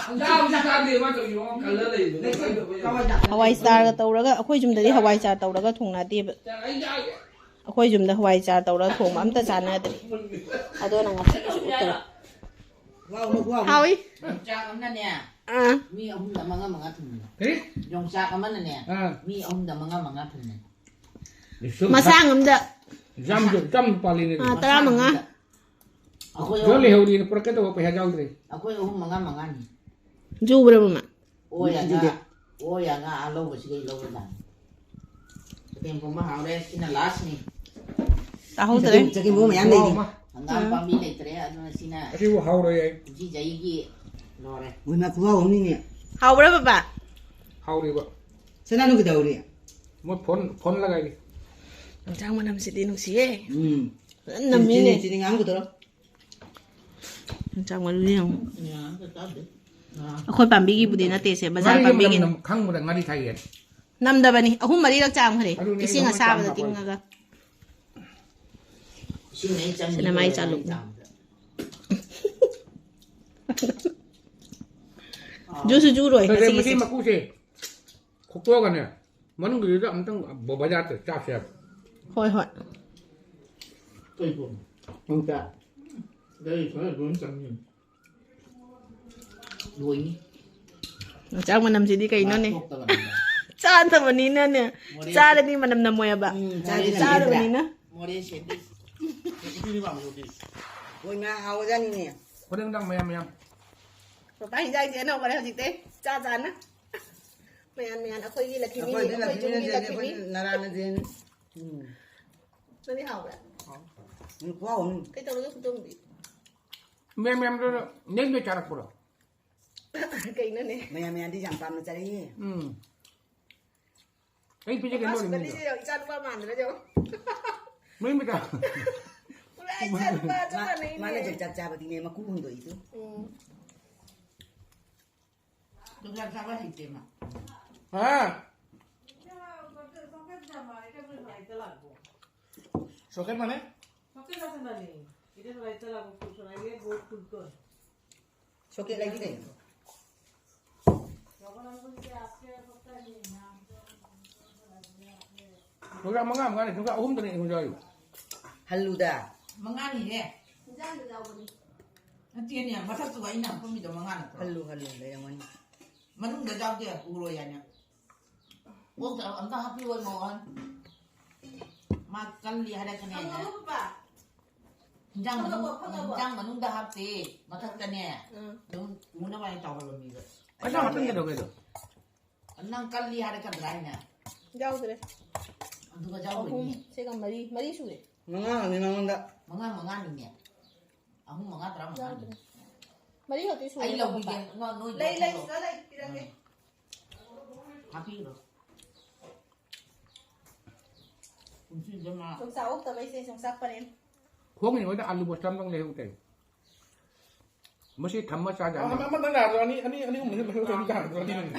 ꯍꯋꯥꯏ ꯆꯥꯔꯒ ꯇꯧꯔꯒ, ꯑꯩꯈꯣꯏ ꯌꯨꯝꯗꯗꯤ ꯍꯋꯥꯏ ꯆꯥꯔ ꯇꯧꯔꯒ ꯊꯣꯡꯅꯗꯦꯕ꯫ ꯑꯩꯈꯣꯏ ꯌꯨꯝꯗ ꯍꯋꯥꯏ ꯆꯥꯔ ꯇꯧꯔꯒ ꯊꯣꯡꯕ ꯑꯝꯇ ꯆꯥꯟꯅꯗ꯭ꯔꯤ꯫ ꯑꯗꯨꯅ ꯉꯁꯤꯒꯤꯁꯨ ꯎꯠꯇ꯭ꯔꯦ꯫ ꯍꯥꯎꯏ꯫ ꯌꯣꯡꯆꯥꯛ ꯑꯃꯅꯅꯦ, ꯑꯥ꯫ ꯃꯤ ꯑꯍꯨꯝꯗ ꯃꯉꯥ ꯃꯉꯥ ꯊꯝꯃꯤꯅꯦ꯫ ꯀꯔꯤ? ꯌꯣꯡꯆꯥꯛ ꯑꯃꯅꯅꯦ, ꯑꯥ꯫ ꯃꯤ ꯑꯍꯨꯝꯗ ꯃꯉꯥ ꯃꯉꯥ ꯊꯝꯃꯤꯅꯦ꯫ ꯃꯁꯥꯡ ꯑꯝꯗ꯫ ꯌꯥꯝ, ꯌꯥꯝ ꯄꯥꯜꯂꯤꯅꯦ꯫ ꯑꯥ, ꯇꯔꯥꯃꯉꯥ꯫ ꯑꯩꯈꯣꯏ ꯌꯣꯟ ꯑꯍꯨꯝ꯫ ꯂꯩꯍꯧꯔꯤꯅ ꯄꯨꯔꯛꯀꯦ ꯇꯧꯕ ꯄꯩꯁꯥ ꯌꯥꯎꯗ꯭ꯔꯦ꯫ ꯑꯩꯈꯣꯏ ꯑꯍꯨꯝ ꯃꯉꯥ ꯃꯉꯥꯅꯤ꯫ ꯖꯨꯕ꯭ꯔ ꯃꯃꯥ? ꯑꯣ ꯌꯥ ꯉꯥ, ꯑꯣ ꯌꯥ ꯉꯥ ꯑꯥ ꯂꯧꯕꯁꯤꯗꯩ ꯂꯧꯔꯗꯥꯅꯤ꯫ ꯆꯒꯦꯝ ꯄꯣꯝꯕ ꯍꯥꯎꯔꯦ, ꯁꯤꯅ ꯂꯥꯁꯅꯤ꯫ ꯇꯥꯍꯧꯗ꯭ꯔꯦ꯫ ꯆꯒꯦꯝ, ꯆꯒꯦꯝ ꯄꯣꯝꯕ ꯃꯌꯥꯝ ꯂꯩꯔꯤ꯫ ꯍꯪꯒꯥꯝ ꯄꯥꯝꯕꯤ ꯂꯩꯇ꯭ꯔꯦ, ꯑꯗꯨꯅ ꯁꯤꯅ ꯑꯁꯤꯕꯨ ꯍꯥꯎꯔꯣꯏ ꯑꯩ꯫ ꯀꯨꯝꯁꯤ ꯆꯍꯤꯒꯤ ꯂꯣꯏꯔꯦ꯫ ꯃꯣꯏ ꯃꯥ ꯈꯨꯍꯥꯎ ꯑꯃꯅꯤꯅꯦ꯫ ꯍꯥꯎꯕ꯭ꯔꯥ ꯕꯕꯥ? ꯍꯥꯎꯔꯤꯕ꯫ ꯁꯅꯥꯅꯨ ꯀꯩꯗꯧꯔꯤ? ꯃꯣꯏ ꯐꯣꯟ, ꯐꯣꯟ ꯂꯒꯥꯏꯔꯤ꯫ ꯌꯦꯟꯁꯥꯡ ꯃꯅꯝꯁꯤꯗꯤ ꯅꯨꯡꯁꯤꯌꯦ꯫ ꯎꯝ꯫ ꯐꯖꯅ ꯅꯝꯃꯤꯅꯦ꯫ ꯆꯤꯅꯤ, ꯆꯤꯅꯤ ꯉꯥꯡꯒꯗꯧꯔꯣ꯫ ꯌꯣꯡꯆꯥꯛ ꯃꯔꯨꯗꯤ ꯌꯦꯡꯉꯨ꯫ ꯑꯩꯈꯣꯏ ꯄꯥꯝꯕꯤꯒꯤꯕꯨꯗꯤ ꯅꯠꯇꯦꯁꯦ, ꯕꯖꯥꯔ ꯉꯥꯔꯤ ꯄꯥꯝꯕꯤꯒꯤꯅꯤ꯫ ꯃꯅꯝ ꯈꯪꯕꯗ ꯉꯥꯔꯤ ꯊꯥꯛꯏ꯫ ꯅꯝꯗꯕꯅꯤ, ꯑꯍꯨꯝ ꯃꯔꯤꯔꯛ ꯆꯥꯝꯈ꯭ꯔꯦ, ꯑꯗꯨꯅꯦ ꯑꯩ ꯏꯁꯤꯡ ꯅꯉꯣꯟꯗ ꯑꯁꯥꯕꯗ ꯆꯥꯝꯃ ꯇꯤꯡꯉꯒ꯫ ꯏꯁꯤꯡ ꯑꯩ ꯆꯪꯉꯤ ꯁꯤꯅ ꯃꯥꯏ ꯂꯣꯏꯔꯦ ꯆꯥꯂꯨꯛꯅꯤ꯫ ꯆꯥꯝꯕꯗ꯫ ꯖꯨꯁꯁꯨ ꯖꯨꯔꯣꯏ ꯁꯦ, ꯉꯁꯤꯒꯤꯁꯦ꯫ ꯃꯁꯤ ꯃꯀꯨꯁꯦ ꯈꯣꯛꯇꯣꯛꯑꯒꯅꯦ, ꯃꯅꯨꯡꯒꯤꯗꯨꯗ ꯑꯝꯇꯪ ꯕ-, ꯕꯖꯥꯔꯗ ꯆꯥꯁꯦ ꯍꯥꯏꯕ꯫ ꯍꯣꯏ, ꯍꯣꯏ꯫ ꯀꯩ ꯄꯣꯠꯅꯣ? ꯌꯣꯡꯆꯥꯛ꯫ ꯒꯥꯔꯤ ꯊꯧꯔ ꯂꯣꯏ ꯆꯪꯉꯤ꯫ ꯂꯣꯏꯅꯤ꯫ ꯌꯣꯡꯆꯥꯛ ꯃꯅꯝꯁꯤꯗꯤ ꯀꯩꯅꯣꯅꯦ? ꯃꯥ ꯊꯣꯛꯇꯕꯅꯤꯅ꯫ ꯆꯥꯗꯕꯅꯤꯅꯅꯦ꯫ ꯃꯣꯔꯦ ꯆꯥꯔꯗꯤ ꯃꯅꯝ ꯅꯝꯃꯣꯏ ꯍꯥꯏꯕ꯫ ꯎꯝ, ꯆꯥꯗꯤ ꯅꯝꯗꯦ꯫ ꯆꯥꯗꯕꯅꯤꯅ꯫ ꯃꯣꯔꯦ ꯁꯦꯟꯗꯤ꯫ ꯍꯣꯏ, ꯉꯥ ꯍꯥꯎꯖꯥꯠꯅꯤꯅꯦ꯫ ꯍꯣꯔꯦꯟ ꯅꯨꯡꯗꯥꯡ ꯃꯌꯥꯝ ꯃꯌꯥꯝ꯫ ꯄꯄꯥ ꯍꯤꯟꯖꯥꯡꯁꯦ ꯑꯅꯧꯕꯅꯦ ꯍꯧꯖꯤꯛꯇꯩ꯫ ꯆꯥ ꯆꯥꯅ꯫ ꯃꯌꯥꯟ ꯃꯌꯥꯟ ꯑꯩꯈꯣꯏꯒꯤ ꯂꯛꯈꯤꯃꯤꯅꯤ, ꯑꯩꯈꯣꯏꯗꯤ ꯑꯩꯈꯣꯏ ꯌꯨꯝꯒꯤ ꯂꯛꯈꯤꯃꯤꯅꯤ, ꯂꯛꯈꯤꯃꯤ꯫ ꯑꯩꯈꯣꯏ ꯅꯔꯥꯅ ꯖꯦꯟ꯫ ꯎꯝ꯫ ꯅꯪꯗꯤ ꯍꯥꯎꯕ꯭ꯔꯥ? ꯎꯝ, ꯈꯨꯍꯥꯎ ꯑꯃꯅꯤ꯫ ꯀꯩ ꯇꯧꯔꯒꯦ ꯈꯨꯇꯣꯡꯗꯤ? ꯃꯌꯥꯝ ꯃꯌꯥꯝꯗꯣ ꯅꯦꯛ ꯅꯣꯏ ꯆꯥꯔꯛꯄ꯭ꯔꯣ? ꯀꯩꯅꯣꯅꯦ? ꯃꯌꯥꯝ ꯃꯌꯥꯝꯗꯤ ꯌꯥꯝ ꯄꯥꯝꯅ ꯆꯥꯔꯛꯏ꯫ ꯎꯝ꯫ ꯑꯩ ꯄꯤꯖꯒꯦ ꯄꯄꯥ ꯂꯣꯏꯔꯦ ꯁꯨꯀꯅꯤꯁꯦ ꯃꯤꯗꯣ꯫ ꯌꯦꯡꯉꯣ, ꯏꯆꯥ ꯅꯨꯄꯥ ꯃꯥꯟꯗ꯭ꯔꯥ ꯌꯦꯡꯉꯣ꯫ ꯃꯌꯨꯝ ꯃꯆꯥ꯫ ꯄꯨꯔꯥ ꯏꯆꯥ ꯅꯨꯄꯥ ꯆꯞ ꯃꯥ-, ꯃꯥꯟꯅꯩꯅꯦ꯫ ꯃꯥꯅ ꯌꯣꯡꯆꯥꯛ ꯆꯥꯕꯗꯤꯅꯦ ꯃꯀꯨ ꯍꯨꯟꯗꯣꯛꯏꯗꯣ꯫ ꯎꯝ꯫ ꯌꯣꯡꯆꯥꯛ ꯆꯥꯕ ꯍꯩꯇꯦ ꯃꯥ꯫ ꯍꯥ? Socket মানে? Socket আছে না নেই? এটা তো রাইতে লাগবো, খুব সময় গিয়ে গোল খুলতে হয়। ꯄꯣꯀꯦꯠ ꯂꯩꯗꯤ ꯀꯩꯅꯣ? ꯅꯨꯡꯁꯥ ꯃꯉꯥ ꯃꯉꯥꯅꯤ, ꯅꯨꯡꯁꯥ ꯑꯍꯨꯝꯗꯅꯤ ꯑꯩꯉꯣꯟꯗ ꯌꯥꯎꯔꯤꯕ꯫ ꯍꯜꯂꯨꯗ꯫ ꯃꯉꯥꯅꯤꯅꯦ꯫ ꯅꯠꯇꯦꯅꯦ, ꯃꯊꯛꯇꯨꯒ ꯑꯩꯅ ꯍꯥꯞꯄꯝꯃꯤꯗꯣ ꯃꯉꯥ ꯅꯠꯇ꯭ꯔꯣ? ꯍꯜꯂꯨ, ꯍꯜꯂꯨ, ꯂꯩꯔꯝꯒꯅꯤ꯫ ꯃꯅꯨꯡꯗ ꯌꯥꯎꯗꯦ, ꯎꯔꯣꯏ ꯍꯥꯏꯅ꯫ ꯑꯣꯛꯇ ꯑꯝꯇ ꯍꯥꯞꯄꯤꯌꯣ, ꯃꯣꯍꯟ꯫ ꯃꯥ ꯀꯜꯂꯤ ꯍꯥꯏꯔꯛꯀꯅꯤ ꯍꯥꯏꯅ꯫ ꯐꯪꯉꯕꯣ, ꯄꯄꯥ? ꯏꯟꯖꯥꯡ ꯃꯅꯨꯡ, ꯐꯪꯉꯕꯣ, ꯐꯪꯉꯕꯣ? ꯏꯟꯖꯥꯡ ꯃꯅꯨꯡꯗ ꯍꯥꯞꯇꯦ, ꯃꯊꯛꯇꯅꯦ꯫ ꯎꯝ꯫ ꯑꯗꯨꯝ ꯎꯅꯕ ꯍꯥꯏꯅ ꯇꯧꯍꯜꯂꯣ ꯃꯤꯗꯣ꯫ ꯄꯩꯁꯥ ꯍꯥꯞꯆꯤꯟꯒꯗꯧꯒꯦꯗꯣ꯫ ꯅꯪ ꯀꯜꯂꯤ ꯍꯥꯏꯔꯛꯀꯗ꯭ꯔꯥ ꯍꯥꯏꯅ? ꯌꯥꯎꯗ꯭ꯔꯦ꯫ ꯑꯗꯨꯒ ꯑꯍꯨꯝ, ꯌꯥꯎꯕꯩꯅꯦ꯫ ꯁꯤꯒ ꯃꯔꯤ, ꯃꯔꯤ ꯁꯨꯔꯦ꯫ ꯃꯉꯥ ꯍꯪꯉꯦ ꯅꯉꯣꯟꯗ꯫ ꯃꯉꯥ ꯃꯉꯥꯅꯤꯅꯦ꯫ ꯑꯍꯨꯝ ꯃꯉꯥ ꯇꯔꯥ ꯃꯉꯥꯅꯤ꯫ ꯌꯥꯎꯗ꯭ꯔꯦ꯫ ꯃꯔꯤ ꯈꯛꯇꯤ ꯁꯨꯔꯦ, ꯑꯩ ꯂꯧꯕꯤꯒꯦ꯫ ꯄꯄꯥ꯫ ꯅꯣ-, ꯅꯣꯏ ꯂꯩ, ꯂꯩ, ꯂꯧꯊꯣꯛꯑꯣ꯫ ꯁꯤꯗ ꯂꯩ, ꯄꯤꯔꯛꯀꯦ꯫ ꯎꯝ꯫ ꯍꯥꯞꯄꯤꯔꯣ꯫ ꯀꯨꯝꯁꯤꯗ ꯃꯥ ꯌꯣꯡꯆꯥꯛ ꯑꯣꯛꯇꯕꯩꯁꯦ, ꯌꯣꯡꯆꯥꯛ ꯄꯔꯦꯡ꯫ ꯈꯣꯡꯉꯤꯉꯩꯗ ꯑꯥꯂꯨ ꯕꯣꯁꯇꯥ ꯑꯃꯇꯪ ꯂꯩꯍꯧ ꯀꯩꯅꯣ꯫ ꯃꯁꯤ ꯊꯝꯃ ꯆꯥꯖꯥꯠꯅꯤ꯫ ꯑꯃ, ꯑꯃ, ꯑꯃꯇꯪ ꯌꯥꯗ꯭ꯔꯣ? ꯑꯅꯤ, ꯑꯅꯤ, ꯑꯍꯨꯝ, ꯃꯔꯤ, ꯃꯔꯤ, ꯃꯔꯤ ꯌꯥꯗ꯭ꯔꯣ? ꯑꯅꯤ, ꯑꯍꯨꯝ꯫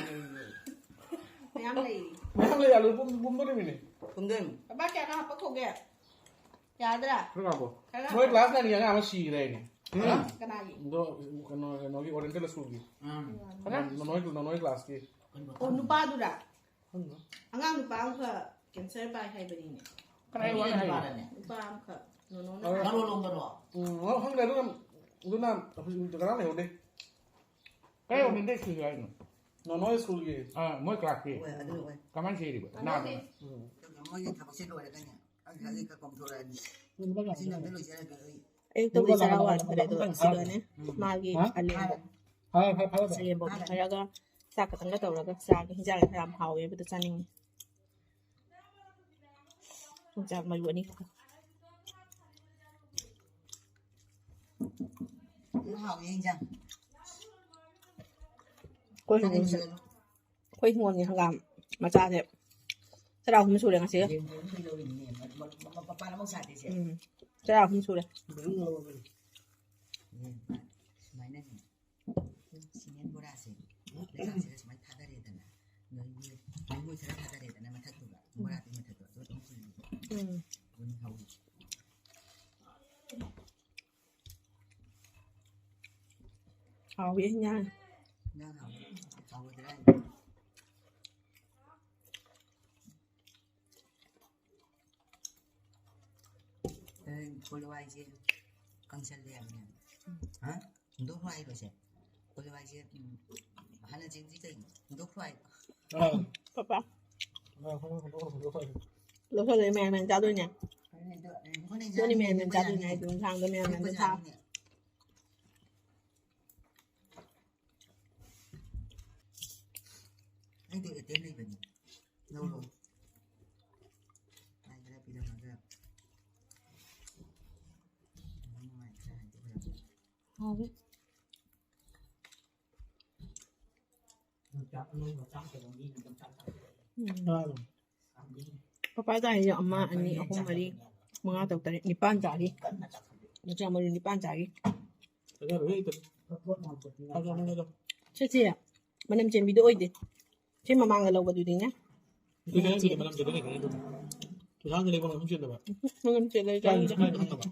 ꯃꯌꯥꯝ ꯂꯩꯔꯤ꯫ ꯃꯌꯥꯝ ꯂꯩ, ꯑꯥꯂꯨ ꯄꯨꯝ-, ꯄꯨꯝꯗꯣꯔꯤꯃꯤꯅꯦ꯫ ꯄꯨꯝꯗꯣꯏꯅꯤ꯫ ꯕꯕꯥ, ꯀꯌꯥꯒ ꯍꯥꯞꯄꯛꯈꯣꯒꯦ? ꯌꯥꯗ꯭ꯔꯥ? ꯈꯔ ꯉꯥꯏꯈꯣ꯫ ꯈꯔ ꯃꯣꯏ ꯉꯥꯏꯈꯣ꯫ ꯀ꯭ꯂꯥꯁ ꯅꯥꯏꯟꯒꯤ ꯑꯉꯥꯡ ꯑꯃ ꯁꯤꯈ꯭ꯔꯦꯅꯦ꯫ ꯎꯝ꯫ ꯀꯅꯥꯒꯤ? ꯑꯗꯣ, ꯀꯩꯅꯣ, ꯀꯩꯅꯣꯒꯤ ꯑꯣꯔꯤꯌꯦꯟꯇꯦꯜ ꯁ꯭ꯀꯨꯜꯒꯤ꯫ ꯎꯝ꯫ ꯀꯅꯥ? ꯅꯣ-, ꯅꯣꯏ, ꯅꯣꯏ ꯀ꯭ꯂꯥꯁꯀꯤ꯫ ꯑꯣ, ꯅꯨꯄꯥꯗꯨꯔꯥ? ꯈꯪꯗꯦ꯫ ꯑꯉꯥꯡ ꯅꯨꯄꯥ ꯑꯃꯈꯛ ꯀꯦꯟꯁꯔ ꯄꯥꯏ ꯍꯥꯏꯕꯅꯤꯅꯦ꯫ ꯀꯅꯥꯏ ꯋꯥꯔꯤ ꯍꯥꯏꯅꯣ? ꯅꯨꯄꯥꯗꯅꯦ꯫ ꯅꯨꯄꯥ ꯑꯃꯈꯛ ꯅꯣꯅꯣꯅ ꯑꯣ꯫ ꯍꯥꯏ꯫ ꯃꯔꯣꯜ ꯂꯣꯝꯗꯔꯣ? ꯎꯝ, ꯑꯣ, ꯈꯪꯗꯦ꯫ ꯑꯗꯨꯅ, ꯑꯗꯨꯅ ꯍꯧꯖꯤꯛ ꯀꯅꯥ ꯂꯩꯍꯧꯗꯦ꯫ ꯀꯥꯏ ꯑꯣꯔꯤꯌꯦꯟꯇꯦꯜ ꯁ꯭ꯀꯨꯜꯒꯤ ꯍꯥꯏꯅꯣ? ꯅꯣꯅꯣ ꯁ꯭ꯀꯨꯜꯒꯤ꯫ ꯑꯥ, ꯃꯣꯏ ꯀ꯭ꯂꯥꯁꯀꯤ꯫ ꯍꯣꯏ, ꯑꯗꯨ ꯑꯣꯏ꯫ ꯀꯃꯥꯏꯅ ꯁꯤꯔꯤꯕ? ꯀꯩꯅꯣꯒꯤ ꯅꯥꯗꯅ? ꯎꯝ꯫ ꯃꯣꯏꯒꯤ ꯊꯕꯛꯁꯦ ꯂꯣꯏꯔꯒꯅꯦ꯫ ꯑꯩ ꯍꯧꯖꯤꯛ ꯈꯔ ꯀꯣꯝꯊꯣꯔꯛꯑꯅꯤ꯫ ꯎꯝ, ꯉꯁꯤ ꯅꯪꯗ ꯂꯣꯏꯖꯔꯒꯦ ꯑꯩ꯫ ꯑꯌꯨꯛꯇꯕꯨꯗꯤ ꯆꯔꯥ ꯋꯥꯟꯈ꯭ꯔꯦ, ꯑꯗꯣ ꯁꯤꯗꯅꯦ ꯎꯝ꯫ ꯃꯥꯒꯤ ꯎꯝ꯫ ꯑꯂꯦꯝꯕ, ꯐꯔꯦ, ꯐꯔꯦ, ꯐꯔꯦ꯫ ꯑꯂꯦꯝꯕ ꯑꯃ ꯈꯔꯒ ꯆꯥꯛ ꯈꯇꯪꯒ ꯇꯧꯔꯒ ꯆꯥꯒꯦ꯫ ꯍꯤꯟꯖꯥꯡ ꯌꯥꯝ ꯍꯥꯎꯋꯦꯕꯗꯣ ꯆꯥꯅꯤꯡꯉꯤ꯫ ꯌꯣꯡꯆꯥꯛ ꯃꯔꯨ ꯑꯅꯤ ꯈꯛꯇ꯫ ꯑꯗꯨꯝ ꯍꯥꯎꯋꯦ ꯍꯤꯟꯖꯥꯡ꯫ ꯑꯩꯈꯣꯏ ꯆꯥꯅꯤꯡꯕ ꯍꯤꯡꯒꯣꯜꯁꯨ ꯆꯠꯂꯣ꯫ ꯑꯩꯈꯣꯏ ꯍꯤꯡꯒꯣꯜꯒꯤ ꯍꯪꯒꯥꯝ ꯃꯆꯥꯁꯦ ꯆꯔꯥ ꯑꯍꯨꯝ ꯁꯨꯔꯦ ꯉꯁꯤꯒ꯫ ꯌꯦꯟ ꯊꯣꯡꯕ ꯀꯩꯗꯧꯔꯤꯅꯤꯅꯦ? ꯃ-, ꯃ-, ꯃ-, ꯃꯄꯥꯟ ꯑꯃꯨꯛ ꯁꯥꯗꯦꯁꯦ꯫ ꯎꯝ꯫ ꯆꯔꯥ ꯑꯍꯨꯝ ꯁꯨꯔꯦ꯫ ꯂꯣꯏ ꯉꯧꯔꯕꯅꯤ꯫ ꯎꯝ꯫ ꯁꯨꯃꯥꯏꯅꯅꯦ, ꯁꯤꯃꯦꯟ ꯕꯣꯔꯥꯁꯦ, ꯂꯩꯕꯥꯛꯁꯤꯗ ꯁꯨꯃꯥꯏꯅ ꯊꯥꯗꯔꯦꯗꯅ, ꯅꯣꯏꯒꯤ ꯂꯩꯉꯣꯏ ꯈꯔ ꯊꯥꯗꯔꯦꯗꯅ ꯃꯊꯛꯇꯨꯗ, ꯕꯣꯔꯥꯗꯨꯒꯤ ꯃꯊꯛꯇꯣ, ꯑꯗꯨ ꯑꯗꯨꯝ ꯍꯨꯜꯂꯤ꯫ ꯎꯝ꯫ ꯑꯗꯨꯅ ꯍꯧꯔꯤ꯫ ꯍꯥꯎꯋꯤ ꯏꯟꯖꯥꯡ꯫ ꯏꯟꯖꯥꯡ ꯍꯥꯎ-, ꯍꯥꯎꯒꯗ꯭ꯔꯥ ꯍꯥꯏꯅ꯫ ꯑꯦ, ꯀꯣꯂꯤ ꯍꯋꯥꯏꯁꯦ ꯀꯪꯁꯜꯂꯦ ꯍꯥꯏꯕꯅꯦ꯫ ꯍꯥ? ꯍꯨꯟꯗꯣꯛꯈ꯭ꯔꯣ ꯍꯥꯏꯕꯁꯦ꯫ ꯀꯣꯂꯤ ꯍꯋꯥꯏꯁꯦ, ꯎꯝ, ꯍꯥꯟꯅ ꯆꯦꯡꯁꯤ ꯀꯩꯅꯣ? ꯍꯨꯟꯗꯣꯛꯈ꯭ꯔꯣ ꯍꯥꯏꯕ꯫ ꯑꯥ, ꯄꯄꯥ꯫ ꯑꯥ, ꯍꯣꯏ, ꯍꯣꯏ, ꯍꯣꯏ, ꯍꯣꯏ, ꯍꯣꯏ꯫ ꯂꯧꯁꯜꯂꯦ ꯃꯌꯥꯝ ꯃꯌꯥꯝ ꯆꯥꯗꯣꯏꯅꯦ꯫ ꯍꯣꯔꯦꯟ ꯑꯗꯣ, ꯑꯦ, ꯍꯣꯔꯦꯟ ꯁꯤꯗꯅꯤ ꯃꯌꯥꯝ ꯌꯥꯅꯤ, ꯃꯌꯥꯝ ꯆꯥꯗꯣꯏꯅꯦ ꯌꯥꯅꯤ꯫ ꯍꯥꯏꯗꯣ ꯏꯟꯁꯥꯡꯗꯣ ꯃꯌꯥꯝ ꯃꯌꯥꯝꯗꯣ ꯂꯦꯞꯄ ꯊꯥꯎ꯫ ꯌꯥꯅꯤꯅꯦ꯫ ꯑꯩꯗꯤ ꯑꯦ ꯇꯤ ꯑꯦꯝ ꯂꯩꯕꯅꯤ꯫ ꯂꯧꯔꯣ꯫ ꯑꯩ ꯈꯔ ꯄꯤꯔꯝꯃꯒ꯫ ꯅꯨꯡꯉꯥꯏꯇ꯭ꯔꯦ ꯍꯥꯏꯗꯤ ꯈꯔ꯫ ꯍꯥꯎꯋꯦ꯫ ꯎꯝ꯫ ꯑꯥ, ꯄꯄꯥ ꯆꯥꯔꯤꯁꯦ ꯑꯃ, ꯑꯅꯤ, ꯑꯍꯨꯝ, ꯃꯔꯤ, ꯃꯉꯥ, ꯇꯔꯨꯛ, ꯇꯔꯦꯠ, ꯅꯤꯄꯥꯟ ꯆꯥꯔꯤ꯫ ꯃꯆꯥ ꯃꯔꯨ ꯅꯤꯄꯥꯟ ꯆꯥꯔꯤ꯫ ꯐꯖꯔꯦ, ꯍꯦꯛꯇ꯫ ꯐꯖꯕꯅꯦ ꯑꯗꯣ꯫ ꯁꯤꯁꯦ ꯃꯅꯝ ꯆꯦꯟꯕꯤꯗꯣ ꯑꯣꯏꯗꯦ꯫ ꯁꯤ ꯃꯃꯥꯡꯗ ꯂꯧꯕꯗꯨꯗꯤꯅꯦ꯫ ꯑꯗꯨꯗꯤ ꯑꯩ ꯃꯅꯝ ꯆꯦꯟꯕ ꯂꯩꯇ꯭ꯔꯦ ꯑꯗꯨꯝ꯫ ꯄꯩꯁꯥꯁꯨ ꯂꯩꯕ ꯃꯅꯝ ꯆꯦꯟꯗꯕ꯫ ꯃꯅꯝ ꯆꯦꯜꯂꯦ ꯆꯥꯏꯁꯨ ꯆꯥꯅꯤꯡꯗꯦ꯫ ꯆꯥꯏꯁꯨ ꯈꯪꯗꯕ꯫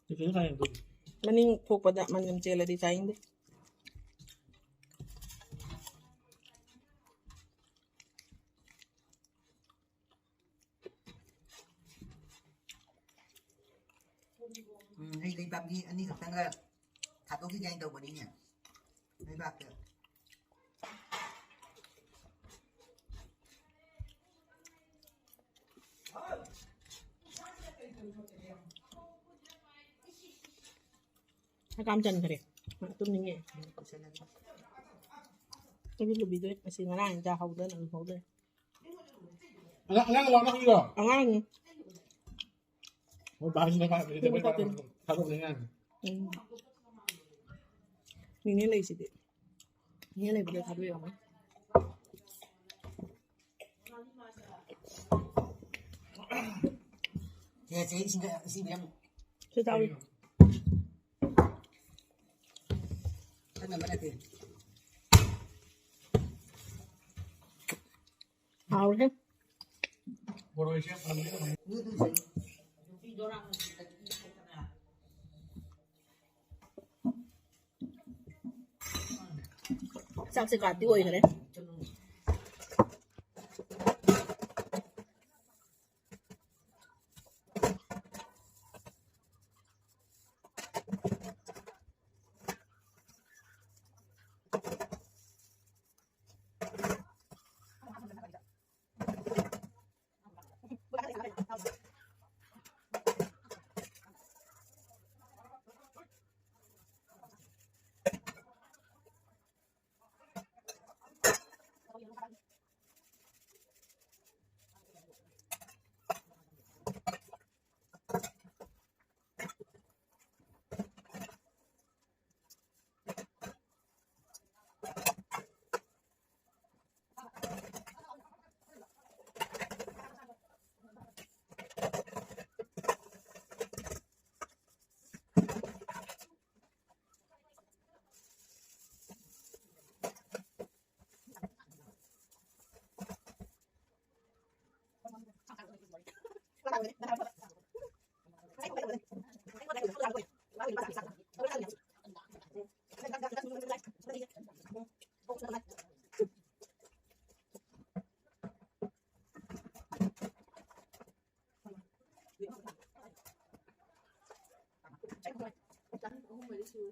ꯆꯦꯆꯦꯅ ꯆꯥꯏ ꯑꯗꯨꯗꯤ꯫ ꯃꯅꯤꯡ ꯊꯣꯛꯄꯗ ꯃꯅꯝ ꯆꯦꯜꯂꯗꯤ ꯆꯥꯅꯤꯡꯗꯦ꯫ ꯎꯝ, ꯍꯩ ꯂꯩ ꯄꯥꯝꯕꯤ ꯑꯅꯤ ꯈꯛꯇꯪꯒ ꯊꯥꯗꯣꯛꯈꯤꯒꯦ ꯍꯥꯏꯅ ꯇꯧꯕꯅꯤꯅꯦ꯫ ꯂꯩꯕꯥꯛꯇ꯫ ꯍꯀꯥꯝ ꯆꯟꯈ꯭ꯔꯦ꯫ ꯃꯥ ꯇꯨꯝꯅꯤꯡꯉꯦ꯫ ꯑꯩꯗꯤ ꯂꯨꯕꯤꯗꯣꯏ ꯑꯁꯤ ꯉꯔꯥꯡ ꯆꯥꯍꯧꯗꯅ ꯎꯍꯧꯗ꯭ꯔꯦ꯫ ꯑꯉꯥꯡ, ꯑꯉꯥꯡ ꯋꯥ ꯉꯥꯡꯉꯤꯔꯣ? ꯑꯉꯥꯡꯅꯤ꯫ ꯃꯣꯏ ꯕꯥꯁꯤꯅ ꯀꯥꯏ ꯊꯥꯗꯣꯛ-, ꯊꯥꯗꯣꯛꯅꯤꯡꯉꯥꯏ꯫ ꯎꯝ꯫ ꯅꯤꯅꯦ ꯂꯩꯁꯤꯗꯤ꯫ ꯅꯤꯅꯦ ꯂꯩꯕꯗ ꯊꯥꯗꯣꯛꯑꯣ꯫ ꯁꯦ, ꯁꯦ, ꯏꯁꯤꯡ ꯈꯔ, ꯏꯁꯤꯡ ꯈꯔ ꯌꯥꯝ ꯁꯤ ꯆꯥꯎꯏ꯫ ꯊꯛꯅꯕ ꯅꯠꯇꯦ꯫ ꯍꯥꯎꯔꯦ꯫ ꯕꯣꯔꯣꯏꯁꯦ ꯐꯪꯉꯦ꯫ ꯅꯣꯏꯗꯨꯁꯨ꯫ ꯆꯥꯛꯁꯦ ꯀꯥꯇꯤ ꯑꯣꯏꯈ꯭ꯔꯦ꯫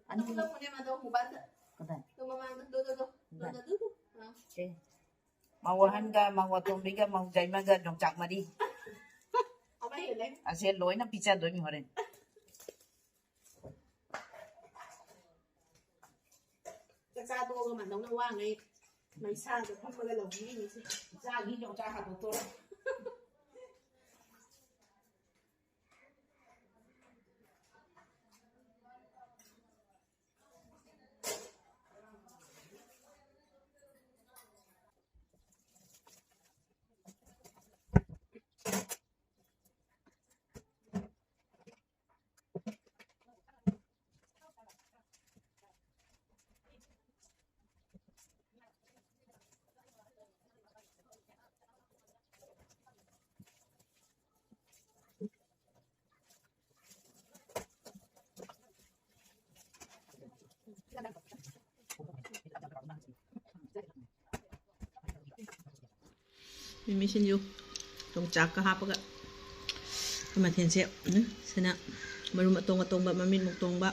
ꯑꯅꯤ꯫ ꯂꯧꯕꯅꯦ ꯃꯥꯗꯣ ꯃꯣꯕꯥꯏꯜꯗ꯫ ꯀꯗꯥꯏ? ꯑꯗꯣ ꯃꯃꯥꯡꯗ, ꯗꯣ, ꯗꯣ, ꯗꯣ꯫ ꯀꯗꯥꯏ? ꯗꯣ, ꯗꯣ, ꯗꯣ꯫ ꯑꯥ꯫ ꯁꯦ꯫ ꯃꯧ ꯑꯍꯟꯒ, ꯃꯧ ꯑꯇꯣꯝꯕꯤꯒ, ꯃꯧ ꯌꯥꯏꯃꯒ, ꯌꯣꯡꯆꯥꯛ ꯃꯔꯤ꯫ ꯑꯃ ꯍꯦꯜꯂꯦ꯫ ꯑꯁꯦ ꯂꯣꯏꯅ ꯄꯤꯖꯗꯣꯏꯅꯤ ꯍꯣꯔꯦꯟ꯫ ꯆꯥꯛꯆꯥ ꯇꯣꯛꯑꯒ ꯃꯥꯟꯗꯧꯅ ꯋꯥꯉꯩ ꯃꯩꯁꯥꯗ ꯐꯝꯃꯒ ꯂꯧꯕꯤꯔꯤꯅꯤꯁꯦ꯫ ꯏꯆꯥꯒꯤ ꯌꯣꯡꯆꯥꯛ ꯍꯥꯠꯇꯣꯛꯇꯣꯔꯦ꯫ ꯃꯤꯃꯤ ꯁꯤꯡꯖꯨ꯫ ꯌꯣꯡꯆꯥꯛꯀ ꯍꯥꯞꯄꯒ ꯑꯩꯈꯣꯏ ꯃꯊꯦꯜꯁꯦ, ꯎꯝ, ꯁꯤꯅ ꯃꯔꯨꯝ ꯑꯇꯣꯡ ꯑꯇꯣꯡꯕ, ꯃꯃꯤꯠ ꯃꯨꯛꯇꯣꯡꯕ,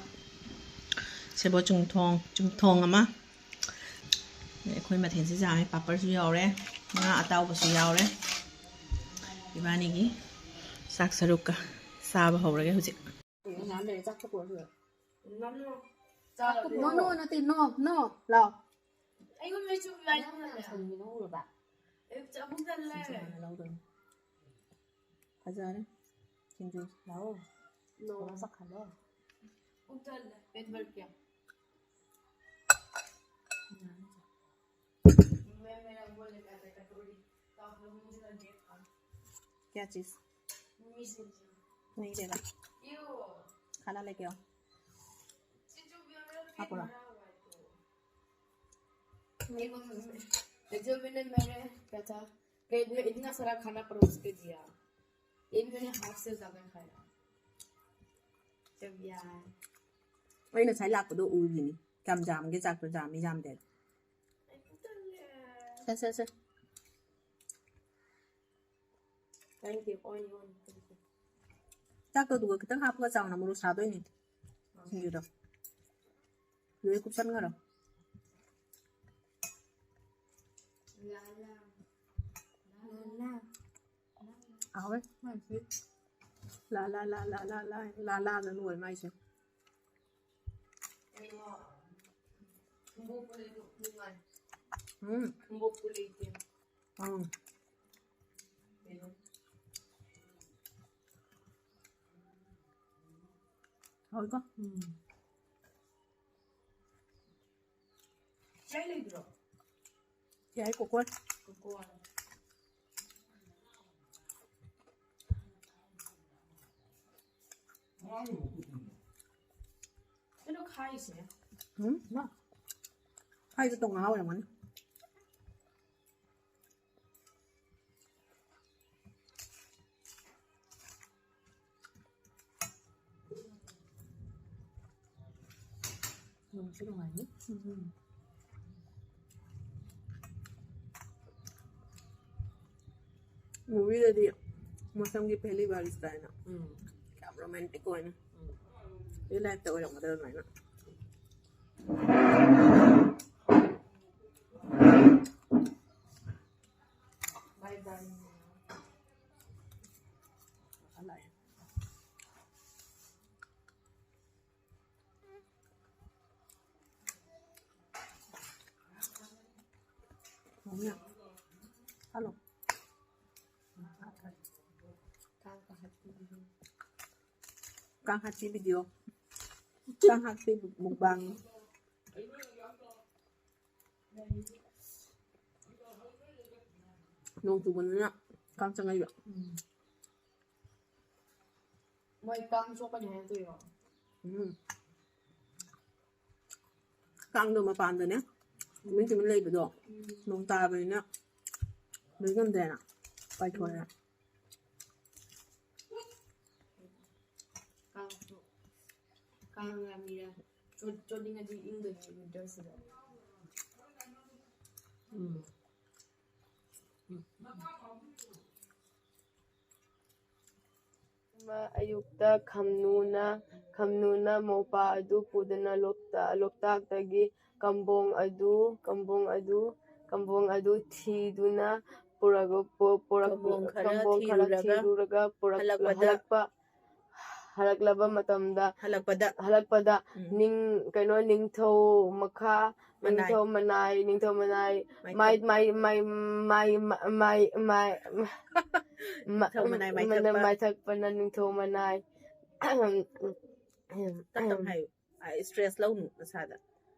ꯁꯦꯕꯣꯠ ꯆꯨꯝꯊꯣꯡ, ꯆꯨꯝꯊꯣꯡ ꯑꯃ꯫ ꯑꯩꯈꯣꯏ ꯃꯊꯦꯜꯁꯦ ꯌꯥꯝꯃꯦ꯫ ꯄꯥꯄꯔꯁꯨ ꯌꯥꯎꯔꯦ, ꯉꯥ ꯑꯇꯥꯎꯕꯁꯨ ꯌꯥꯎꯔꯦ꯫ ꯏꯕꯥꯅꯤꯒꯤ ꯆꯥꯛ ꯁꯔꯨꯛꯀ ꯆꯥꯕ ꯍꯧꯔꯒꯦ ꯍꯧꯖꯤꯛ꯫ ꯉꯥꯏꯍꯥꯛ ꯂꯩꯔ ꯆꯥꯛ ꯊꯣꯛꯄ ꯑꯣꯏꯔꯁꯨ ꯌꯥꯏ꯫ ꯅꯣ, ꯅꯣ, ꯅꯠꯇꯦ, ꯅꯣ, ꯅꯣ, ꯂꯥꯎ꯫ ꯑꯩꯉꯣꯟꯗ ꯆꯨꯝꯃꯤ ꯍꯥꯏ ꯅꯪ ꯈꯪꯗ꯭ꯔꯦ꯫ ꯁꯟꯒꯤꯅ ꯎꯔꯕ? ꯑꯩ ꯑꯃꯨꯛ ꯇꯜꯂꯦ꯫ ꯁꯟ ꯁꯥꯅ ꯂꯧꯗꯣꯏꯅꯤ꯫ ꯐꯖꯔꯦ꯫ ꯁꯤꯡꯖꯨ ꯂꯥꯛꯑꯣ꯫ ꯅꯣ꯫ ꯃꯁꯛ ꯈꯜꯂꯣ꯫ ꯑꯃꯨꯛ ꯇꯜꯂꯦ꯫ ꯄꯦꯠ ꯕꯔ ꯀꯌꯥ? मैं, मेरा बोले क्या था, कटोरी। तो आप लोग मुझे कर दिया। क्या चीज? नहीं देगा। खाना लेके आओ। आप बोला। जो मैंने मेरे क्या था, प्लेट में इतना सारा खाना परोस के दिया, ये भी मैंने हाथ से ज्यादा खाया। जब यार। ꯑꯩ ꯉꯁꯥꯏ ꯂꯥꯛꯄꯗꯣ ꯎꯔꯤꯅꯤ, ꯀꯌꯥꯝ ꯌꯥꯝꯒꯦ, ꯆꯥꯛꯇꯣ ꯌꯥꯝꯃꯤ ꯌꯥꯝꯗꯦ꯫ ꯁꯦ, ꯁꯦ, ꯁꯦ꯫ Thank you, ꯑꯣꯏ, ꯑꯣꯏ, thank you꯫ ꯆꯥꯛꯇꯣ ꯑꯗꯨꯒ ꯈꯤꯇꯪ ꯍꯥꯞꯄꯒ ꯆꯥꯎꯅ ꯃꯣꯔꯣꯛ ꯁꯥꯗꯣꯏꯅꯦ ꯁꯤꯡꯖꯨꯗꯣ꯫ ꯂꯣꯏ ꯀꯨꯞꯁꯟꯈꯔꯣ꯫ ꯂꯥ, ꯂꯥ꯫ ꯂꯥ, ꯂꯥ꯫ ꯍꯥꯎꯋꯦ꯫ ꯂꯥ, ꯂꯥ, ꯂꯥ, ꯂꯥ, ꯂꯥ, ꯂꯥ, ꯂꯥ, ꯂꯥꯅ ꯂꯣꯏ ꯃꯥꯏꯁꯦ꯫ ꯀꯩꯅꯣ, ꯈꯨꯝꯕꯣꯛꯄ ꯂꯩꯕ ꯅꯨꯡꯉꯥꯏ꯫ ꯎꯝ꯫ ꯈꯨꯝꯕꯣꯛꯄ ꯂꯩꯇꯦ꯫ ꯑꯪ꯫ ꯀꯩꯅꯣ? ꯍꯥꯎꯋꯤꯀꯣ? ꯎꯝ꯫ ꯆꯥꯏ ꯂꯩꯕ꯭ꯔꯣ? ꯌꯥꯏ, ꯀꯣꯀꯣꯟ꯫ ꯀꯣꯀꯣꯟ꯫ ꯀꯩꯅꯣ ꯈꯥꯏꯁꯦ? ꯎꯝ? ꯃꯥ꯫ ꯈꯥꯏꯁꯦ ꯇꯣꯉꯥꯟ ꯑꯣꯏꯔꯝꯒꯅꯤ꯫ ꯅꯨꯡꯁꯨ ꯅꯨꯡꯉꯥꯏꯅꯤ꯫ ꯎꯝ꯫ ꯃꯨꯚꯤꯗꯗꯤ ꯃꯁꯝꯒꯤ ꯄꯦꯍꯂꯤ ꯕꯥꯔ ꯏꯁ ꯀꯥꯏꯅ ꯎꯝ꯫ ꯌꯥꯝ ꯔꯣꯃꯥꯟꯇꯤꯛ ꯑꯣꯏꯅ ꯎꯝ꯫ ꯔꯤꯌꯦꯜ ꯂꯥꯏꯐꯇ ꯑꯣꯏꯔꯝꯒꯗ꯭ꯔꯥ ꯑꯗꯨꯃꯥꯏꯅ꯫ ꯍꯜꯂꯣ꯫ ꯀꯥꯡ ꯍꯥꯠꯄꯤ ꯚꯤꯗꯤꯑꯣ꯫ ꯀꯥꯡ ꯍꯥꯠꯄꯤ ꯃꯨꯛꯕꯥꯡ꯫ ꯅꯣꯡ ꯆꯨꯕꯅꯤꯅ ꯀꯥꯡ ꯆꯪꯉꯛꯏꯕ꯫ ꯎꯝ꯫ ꯃꯣꯏ ꯀꯥꯡ ꯆꯣꯞꯀꯅꯤ ꯍꯥꯏꯅ ꯇꯧꯔꯤꯔꯣ? ꯎꯝ꯫ ꯀꯥꯡꯗꯣ ꯃꯄꯥꯟꯗꯅꯦ ꯇꯨꯃꯤꯟ ꯇꯨꯃꯤꯟ ꯂꯩꯕꯗꯣ ꯎꯝ꯫ ꯅꯣꯡ ꯇꯥꯕꯅꯤꯅ ꯂꯩ ꯉꯝꯗ꯭ꯔꯦꯅ ꯄꯥꯏꯊꯣꯔꯛꯑꯦ꯫ ꯀꯥꯡꯁꯨ ꯀꯥꯡ ꯌꯥꯝ ꯏꯔꯦ꯫ ꯆꯣꯠ-, ꯆꯣꯠꯅꯤꯡꯉꯗꯤ ꯏꯪꯗꯣꯏꯅꯦ ꯋꯤꯟꯇꯔꯁꯤꯗ꯫ ꯎꯝ꯫ ꯑꯃ ꯑꯌꯨꯛꯇ ꯈꯝꯅꯨꯅ, ꯈꯝꯅꯨꯅ ꯃꯣꯄꯥ ꯑꯗꯨ ꯄꯨꯗꯨꯅ ꯂꯣꯛꯇ-, ꯂꯣꯛꯇꯥꯛꯇꯒꯤ ꯀꯝꯕꯣꯡ ꯑꯗꯨ, ꯀꯝꯕꯣꯡ ꯑꯗꯨ, ꯀꯝꯕꯣꯡ ꯑꯗꯨ ꯊꯤꯗꯨꯅ ꯄꯨꯔꯒ-, ꯄꯨ-, ꯄꯨꯔꯛ-, ꯀꯝꯕꯣꯡ ꯈꯔ ꯀꯝꯕꯣꯡ ꯈꯔ ꯊꯤꯔꯨꯔꯒ ꯊꯤꯔꯨꯔꯒ ꯄꯨꯔꯛ-, ꯍꯜꯂꯛꯄꯗ ꯍꯜꯂꯛꯄ, ꯍꯜꯂꯛꯂꯕ ꯃꯇꯝꯗ ꯍꯜꯂꯛꯄꯗ ꯍꯜꯂꯛꯄꯗ ꯎꯝ꯫ ꯅꯤꯡ-, ꯀꯩꯅꯣ, ꯅꯤꯡꯊꯧ ꯃꯈꯥ, ꯃꯅꯥꯏ꯫ ꯅꯤꯡꯊꯧ ꯃꯅꯥꯏ, ꯅꯤꯡꯊꯧ ꯃꯅꯥꯏ, ꯃꯥꯏꯊꯛ꯫ ꯃꯥꯏ, ꯃꯥꯏ, ꯃꯥꯏ, ꯃꯥꯏ, ꯃꯥꯏ, ꯃꯥꯏ, ꯃꯥꯏ, ꯃꯥ-, ꯅꯤꯡꯊꯧ ꯃꯅꯥꯏ ꯃꯅꯥꯏ ꯃꯥꯏꯊꯛꯄ꯫ ꯃꯥꯏꯊꯛꯄꯅ ꯅꯤꯡꯊꯧ ꯃꯅꯥꯏ꯫ ꯇꯞ ꯇꯞꯅ ꯍꯥꯏꯌꯨ꯫ ꯑ, ꯏꯁꯇ꯭ꯔꯦꯁ ꯂꯧꯅꯨ ꯅꯁꯥꯗ꯫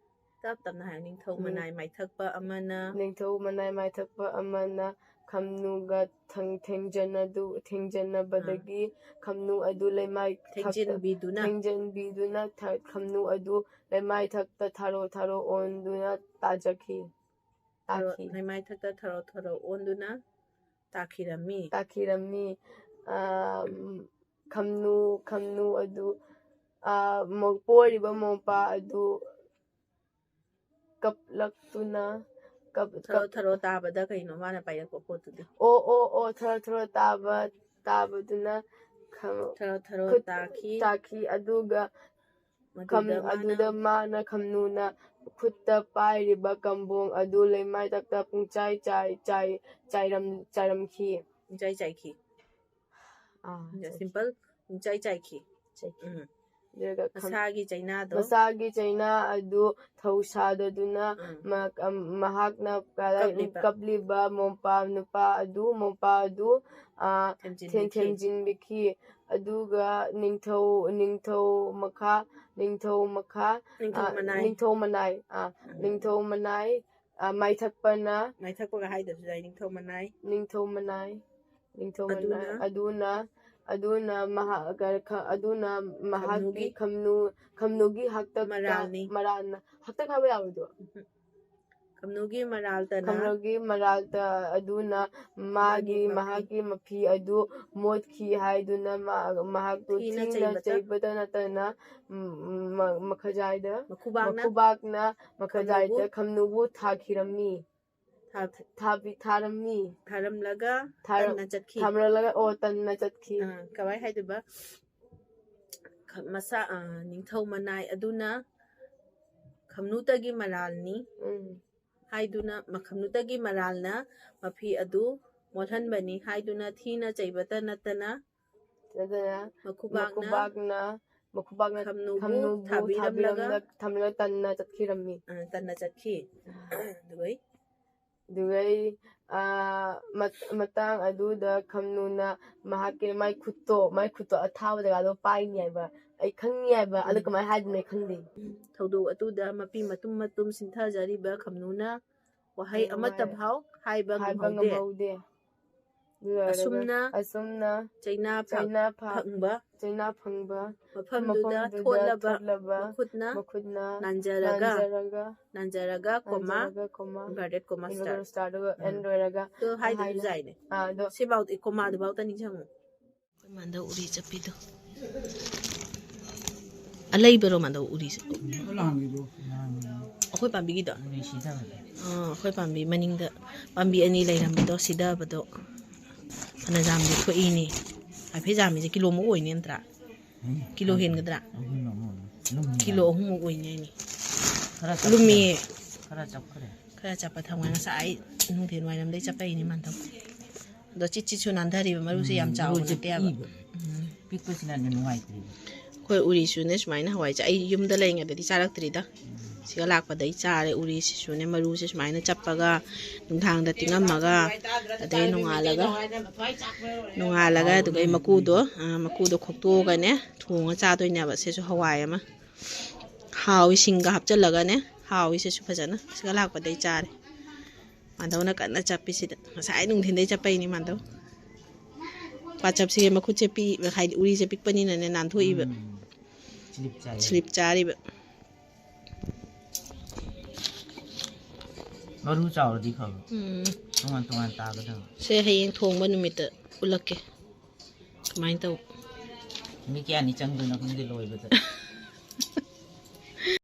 ꯇꯞ ꯇꯞꯅ ꯍꯥꯏꯌꯨ꯫ ꯅꯤꯡꯊꯧ ꯎꯝ꯫ ꯃꯅꯥꯏ ꯃꯥꯏꯊꯛꯄ ꯑꯃꯅ꯫ ꯅꯤꯡꯊꯧ ꯃꯅꯥꯏ ꯃꯥꯏꯊꯛꯄ ꯑꯃꯅ ꯈꯝꯅꯨꯒ ꯊꯦꯡ-, ꯊꯦꯡꯖꯟꯅꯗꯨ-, ꯊꯦꯡꯖꯟꯅꯕꯗꯒꯤ ꯑꯥ꯫ ꯈꯝꯅꯨ ꯑꯗꯨ ꯂꯩꯃꯥꯏ ꯊꯛꯇ-, ꯊꯦꯡꯖꯤꯟꯕꯤꯗꯨꯅ꯫ ꯊꯦꯡꯖꯤꯟꯕꯤꯗꯨꯅ ꯊ-, ꯈꯝꯅꯨ ꯑꯗꯨ ꯂꯩꯃꯥꯏ ꯊꯛꯇ ꯊꯥꯔꯣ ꯊꯥꯔꯣ ꯑꯣꯟꯗꯨꯅ ꯇꯥꯖꯈꯤ꯫ ꯊꯔꯣ-, ꯇꯥꯈꯤ꯫ ꯂꯩꯃꯥꯏ ꯊꯛꯇ ꯊꯔꯣ ꯊꯔꯣ ꯑꯣꯟꯗꯨꯅ ꯇꯥꯈꯤꯔꯝꯃꯤ꯫ ꯇꯥꯈꯤꯔꯝꯃꯤ꯫ ꯑꯥ, ꯈꯝꯅꯨ, ꯈꯝꯅꯨ ꯑꯗꯨ, ꯑꯥ, ꯃꯣ-, ꯄꯣꯔꯤꯕ ꯃꯣꯄꯥ ꯑꯗꯨ ꯀꯞꯂꯛꯇꯨꯅ, ꯀꯞ- ꯊꯔꯣ ꯀꯞ- ꯊꯔꯣ ꯇꯥꯕꯗ ꯀꯩꯅꯣ ꯃꯥꯅ ꯄꯥꯏꯔꯛꯄ ꯄꯣꯠꯇꯨꯗꯤ? ꯑꯣ ꯑꯣ ꯑꯣ, ꯊꯔꯣ ꯊꯔꯣ ꯇꯥꯕ, ꯇꯥꯕꯗꯨꯅ ꯈ- ꯊꯔꯣ ꯊꯔꯣ ꯈꯨꯠ- ꯇꯥꯈꯤ꯫ ꯇꯥꯈꯤ꯫ ꯑꯗꯨꯒ ꯈꯝ- ꯃꯗꯨꯗ ꯃꯥꯅ ꯑꯗꯨꯗ ꯃꯥꯅ ꯈꯝꯅꯨꯅ ꯈꯨꯠꯇ ꯄꯥꯏꯔꯤꯕ ꯀꯝꯕꯣꯡ ꯑꯗꯨ ꯂꯩꯃꯥꯏꯊꯛꯇ ꯄꯨꯡꯆꯥꯏ ꯆꯥꯏ ꯆꯥꯏ ꯆꯥꯏꯔꯝ ꯆꯥꯏꯔꯝꯈꯤ꯫ ꯄꯨꯡꯆꯥꯏ ꯆꯥꯏꯈꯤ꯫ ꯑꯥ, ꯁꯤꯝꯄꯜ꯫ ꯄꯨꯡꯆꯥꯏ ꯆꯥꯏꯈꯤ꯫ ꯆꯥꯏꯈꯤ꯫ ꯎꯝ꯫ ꯑꯗꯨꯒ ꯈꯝ- ꯃꯁꯥꯒꯤ ꯆꯩꯅꯥꯗꯣ ꯃꯁꯥꯒꯤ ꯆꯩꯅꯥ ꯑꯗꯨ ꯊꯧꯁꯥꯗꯗꯨꯅ ꯎꯝ꯫ ꯃ- ꯑꯝ- ꯃꯍꯥꯛꯅ ꯀꯗꯥꯏ- ꯀꯞꯂꯤꯕ꯫ ꯀꯞꯂꯤꯕ ꯃꯣꯝꯄꯥ ꯅꯨꯄꯥ ꯑꯗꯨ ꯃꯣꯝꯄꯥ ꯑꯗꯨ ꯑꯥ, ꯊꯦꯝ- ꯊꯦꯝꯖꯤꯟꯕꯤꯈꯤ꯫ ꯊꯦꯝꯖꯤꯟꯕꯤꯈꯤ꯫ ꯑꯗꯨꯒ ꯅꯤꯡꯊꯧ ꯅꯤꯡꯊꯧ ꯃꯈꯥ ꯅꯤꯡꯊꯧ ꯃꯈꯥ ꯅꯤꯡꯊꯧ ꯑꯥ, ꯃꯅꯥꯏ꯫ ꯅꯤꯡꯊꯧ ꯃꯅꯥꯏ ꯑꯥ, ꯎꯝ꯫ ꯅꯤꯡꯊꯧ ꯃꯅꯥꯏ ꯑꯥ, ꯃꯥꯏꯊꯛꯄꯅ ꯃꯥꯏꯊꯛꯄꯒ ꯍꯥꯏꯗꯕꯁꯨ ꯌꯥꯏ, ꯅꯤꯡꯊꯧ ꯃꯅꯥꯏ꯫ ꯅꯤꯡꯊꯧ ꯃꯅꯥꯏ ꯅꯤꯡꯊꯧ ꯃꯅꯥꯏ ꯑꯗꯨꯅ ꯑꯗꯨꯅ ꯑꯗꯨꯅ ꯃꯍꯥꯛ ꯀ- ꯈ- ꯑꯗꯨꯅ ꯃꯍꯥꯛꯀꯤ ꯈꯝꯅꯨꯒꯤ ꯈꯝꯅꯨ ꯈꯝꯅꯨꯒꯤ ꯍꯥꯛꯇꯛꯇ ꯃꯔꯥꯜꯅꯤ꯫ ꯃꯔꯥꯜꯅ ꯍꯥꯛꯇꯛ ꯍꯥꯏꯕ ꯌꯥꯔꯣꯏꯗ꯭ꯔꯣ? ꯈꯝꯅꯨꯒꯤ ꯃꯔꯥꯜꯇꯅ ꯈꯝꯅꯨꯒꯤ ꯃꯔꯥꯜꯇ ꯑꯗꯨꯅ ꯃꯥꯒꯤ ꯃꯥꯒꯤ ꯃꯐꯤ ꯃꯍꯥꯛꯀꯤ ꯃꯐꯤ ꯑꯗꯨ ꯃꯣꯠꯈꯤ ꯍꯥꯏꯗꯨꯅ ꯃꯥ- ꯃꯍꯥꯛꯄꯨ ꯊꯤꯅ ꯊꯤꯅ ꯆꯩꯕꯇ ꯆꯩꯕꯇ ꯅꯠꯇꯅ ꯎꯝ, ꯎꯝ, ꯃ- ꯃꯈꯖꯥꯏꯗ ꯃꯈꯨꯕꯥꯛꯅ ꯃꯈꯨꯕꯥꯛꯅ ꯃꯈꯖꯥꯏꯗ ꯈꯝꯅꯨꯕꯨ ꯈꯝꯅꯨꯕꯨ ꯊꯥꯈꯤꯔꯝꯃꯤ꯫ ꯊꯥ- ꯊꯥꯕꯤ ꯊꯥꯔꯝꯃꯤ꯫ ꯊꯥꯔꯝꯂꯒ ꯊꯥꯔ- ꯇꯟꯅ ꯆꯠꯈꯤ꯫ ꯊꯥꯔꯝꯂꯒ ꯑꯣ ꯇꯟꯅ ꯆꯠꯈꯤ꯫ ꯑ, ꯀꯃꯥꯏ ꯍꯥꯏꯗꯣꯏꯕ? ꯈ- ꯃꯁꯥ ꯑ, ꯅꯤꯡꯊꯧ ꯃꯅꯥꯏ ꯑꯗꯨꯅ ꯈꯝꯅꯨꯇꯒꯤ ꯃꯔꯥꯜꯅꯤ ꯎꯝ꯫ ꯍꯥꯏꯗꯨꯅ ꯃ- ꯈꯝꯅꯨꯇꯒꯤ ꯃꯔꯥꯜꯅ ꯃꯐꯤ ꯑꯗꯨ ꯃꯣꯠꯍꯟꯕꯅꯤ ꯍꯥꯏꯗꯨꯅ ꯊꯤꯅ ꯆꯩꯕꯇ ꯅꯠꯇꯅ ꯑꯗꯨꯅ ꯃꯈꯨꯕꯥꯛꯅ ꯃꯈꯨꯕꯥꯛꯅ ꯃꯈꯨꯕꯥꯛꯅ ꯈꯝꯅꯨꯕꯨ ꯈꯝꯅꯨꯕꯨ ꯊꯥꯕꯤꯔꯝꯂꯒ ꯊꯥꯕꯤꯔꯝꯂ- ꯊꯝꯂꯒ ꯇꯟꯅ ꯆꯠꯈꯤꯔꯝꯃꯤ꯫ ꯑ, ꯇꯟꯅ ꯆꯠꯈꯤ꯫ ꯑꯗꯨꯒ ꯑꯗꯨꯒ ꯑꯥ, ꯃꯠ- ꯃꯇꯥꯡ ꯑꯗꯨꯗ ꯈꯝꯅꯨꯅ ꯃꯍꯥꯛꯀꯤ ꯃꯥꯏ ꯈꯨꯠꯇꯣ ꯃꯥꯏ ꯈꯨꯠꯇꯣ ꯑꯊꯥꯕ ꯖꯒꯥꯗꯣ ꯄꯥꯏꯅꯤ ꯍꯥꯏꯕ ꯑꯩ ꯈꯪꯉꯤ ꯍꯥꯏꯕ꯫ ꯑꯗꯨ ꯎꯝ꯫ ꯀꯃꯥꯏꯅ ꯍꯥꯏꯗꯣꯏꯅꯣ ꯑꯩ ꯈꯪꯗꯦ꯫ ꯊꯧꯗꯣꯛ ꯑꯗꯨꯗ ꯃꯄꯤ ꯃꯇꯨꯝ ꯃꯇꯨꯝ ꯁꯤꯟꯊꯖꯔꯤꯕ ꯈꯝꯅꯨꯅ ꯋꯥꯍꯩ ꯎꯝ, ꯑꯃꯠꯇ ꯍꯣꯏ꯫ ꯐꯥꯎ ꯍꯥꯏꯕ ꯍꯥꯏꯕ ꯉꯝꯍꯧꯗꯦ꯫ ꯉꯝꯍꯧꯗꯦ꯫ ꯑꯗꯨ ꯂꯣꯏꯔꯒ ꯑꯁꯨꯝꯅ ꯑꯁꯨꯝꯅ ꯆꯩꯅꯥ ꯐ- ꯆꯩꯅꯥ ꯐ- ꯐꯪꯕ ꯆꯩꯅꯥ ꯐꯪꯕ ꯃꯐꯝꯗꯨꯗ ꯃꯐꯝꯗꯨꯗ ꯊꯣꯠꯂꯕ ꯊꯣꯠꯂꯕ ꯃꯈꯨꯠꯅ ꯃꯈꯨꯠꯅ ꯅꯥꯟꯖꯔꯒ ꯅꯥꯟꯖꯔꯒ ꯅꯥꯟꯖꯔꯒ ꯀꯣꯃꯥ ꯅꯥꯟꯖꯔꯒ comma inverted comma star꯫ inverted comma star ꯑꯗꯨꯒ ꯎꯝ꯫ ꯑꯦꯟ ꯂꯣꯏꯔꯒ ꯑꯗꯨ ꯍꯥꯏꯗꯨꯁꯨ ꯍꯥꯏꯅ- ꯌꯥꯏꯅꯦ꯫ ꯑꯥ, ꯑꯗꯣ ꯁꯤꯐꯥꯎꯗꯤ ꯀꯣꯃꯥꯗꯨꯐꯥꯎꯇ ꯅꯤꯡꯁꯤꯡꯉꯨ꯫ ꯑꯩꯈꯣꯏ ꯃꯥꯟꯗꯧ ꯎꯔꯤ ꯆꯠꯄꯤꯗꯣ꯫ ꯑꯂꯩꯕꯔꯣ ꯃꯥꯟꯗꯧ ꯎꯔꯤꯁꯦ? ꯑꯩꯈꯣꯏ ꯄꯥꯝꯕꯤꯒꯤꯗꯣ? ꯑꯥ, ꯑꯩꯈꯣꯏ ꯄꯥꯝꯕꯤ ꯃꯅꯤꯡꯗ ꯄꯥꯝꯕꯤ ꯑꯅꯤ ꯂꯩꯔꯝꯕꯗꯣ, ꯁꯤꯗꯕꯗꯣ ꯐꯅ ꯌꯥꯝꯗꯤ ꯊꯣꯛꯏꯅꯦ꯫ ꯍꯥꯏꯐꯦꯠ ꯌꯥꯝꯃꯤꯁꯦ ꯀꯤꯂꯣꯃꯨꯛ ꯑꯣꯏꯅꯤ ꯅꯠꯇ꯭ꯔꯥ? ꯀꯤꯂꯣ ꯍꯦꯟꯒꯗ꯭ꯔꯥ? ꯀꯤꯂꯣ ꯑꯍꯨꯝꯃꯨꯛ ꯑꯣꯏꯅꯤ ꯍꯥꯏꯅꯤ꯫ ꯈꯔ ꯆꯞꯈ꯭ꯔꯦ꯫ ꯂꯨꯝꯃꯤꯌꯦ꯫ ꯈꯔ ꯆꯞꯈ꯭ꯔꯦ꯫ ꯈꯔ ꯆꯞꯄ ꯊꯝꯒ꯭ꯔꯦ꯫ ꯉꯁꯥꯏ ꯅꯨꯡꯊꯤꯜ ꯋꯥꯏꯔꯝꯗꯩ ꯆꯞꯄꯛꯏꯅꯦ ꯃꯥꯟꯗꯧ꯫ ꯑꯗꯣ ꯆꯤꯠ ꯆꯤꯠꯁꯨ ꯅꯥꯟꯊꯔꯤꯕ, ꯃꯔꯨꯁꯦ ꯌꯥꯝ ꯆꯥꯎꯕ ꯅꯠꯇꯦꯕ꯫ ꯎꯝ꯫ ꯄꯤꯛꯄꯁꯤꯅꯅꯦ ꯅꯨꯡꯉꯥꯏꯇ꯭ꯔꯤꯕ꯫ ꯑꯩꯈꯣꯏ ꯎꯔꯤꯁꯨꯅꯦ ꯁꯨꯃꯥꯏꯅ ꯍꯋꯥꯏꯁꯦ ꯑꯩ ꯌꯨꯝꯗ ꯂꯩꯔꯤꯉꯩꯗꯗꯤ ꯆꯥꯔꯛꯇ꯭ꯔꯤꯗ꯫ ꯁꯤꯒ ꯂꯥꯛꯄꯗꯩ ꯆꯥꯔꯦ꯫ ꯎꯔꯤꯁꯤꯁꯨꯅꯦ ꯃꯔꯨꯁꯦ ꯁꯨꯃꯥꯏꯅ ꯆꯞꯄꯒ ꯅꯨꯡꯗꯥꯡꯗ ꯇꯤꯡꯉꯝꯃꯒ ꯑꯗꯩ ꯅꯣꯡꯉꯥꯜꯂꯒ, ꯅꯣꯡꯉꯥꯜꯂꯒ ꯑꯗꯨꯒ ꯑꯩ ꯃꯀꯨꯗꯣ, ꯑ, ꯃꯀꯨꯗꯣ ꯈꯣꯛꯇꯣꯛꯑꯒꯅꯦ ꯊꯣꯡꯉ ꯆꯥꯗꯣꯏꯅꯦꯕ꯫ ꯁꯤꯁꯨ ꯍꯋꯥꯏ ꯑꯃ ꯍꯥꯎꯏ, ꯁꯤꯡꯒ ꯍꯥꯞꯆꯜꯂꯒꯅꯦ ꯍꯥꯎꯏ꯫ ꯁꯤꯁꯨ ꯐꯖꯅ ꯁꯤꯒ ꯂꯥꯛꯄꯗꯩ ꯆꯥꯔꯦ꯫ ꯃꯥꯟꯗꯧꯅ ꯀꯟꯅ ꯆꯞꯄꯤꯁꯤꯗ ꯉꯁꯥꯏ ꯅꯨꯡꯊꯤꯟꯗꯩ ꯆꯞꯄꯩꯅꯤ ꯃꯥꯟꯗꯧ꯫ ꯄꯥꯆꯞꯁꯤꯒꯤ ꯃꯈꯨꯠꯁꯦ ꯄꯤꯛꯏꯕ, ꯍꯥꯏꯗꯤ ꯎꯔꯤꯁꯦ ꯄꯤꯛꯄꯅꯤꯅꯅꯦ ꯅꯥꯟꯊꯣꯛꯏꯕ꯫ ꯎꯝ꯫ ꯁ꯭ꯂꯤꯞ ꯆꯥꯏ꯫ ꯁ꯭ꯂꯤꯞ ꯆꯥꯔꯤꯕ꯫ ꯃꯔꯨ ꯆꯥꯎꯔꯗꯤ ꯐꯕ꯫ ꯎꯝ꯫ ꯇꯣꯉꯥꯟ ꯇꯣꯉꯥꯟ ꯇꯥꯒꯗꯕ꯫ ꯁꯦ ꯍꯌꯦꯡ ꯊꯣꯡꯕ ꯅꯨꯃꯤꯠꯇ ꯎꯠꯂꯛꯀꯦ꯫ ꯀꯃꯥꯏꯅ ꯇꯧ? ꯃꯤ ꯀꯌꯥꯅꯤ ꯆꯪꯗꯣꯏꯅꯣ ꯈꯪꯗꯦ ꯂꯣꯏꯕꯗ꯫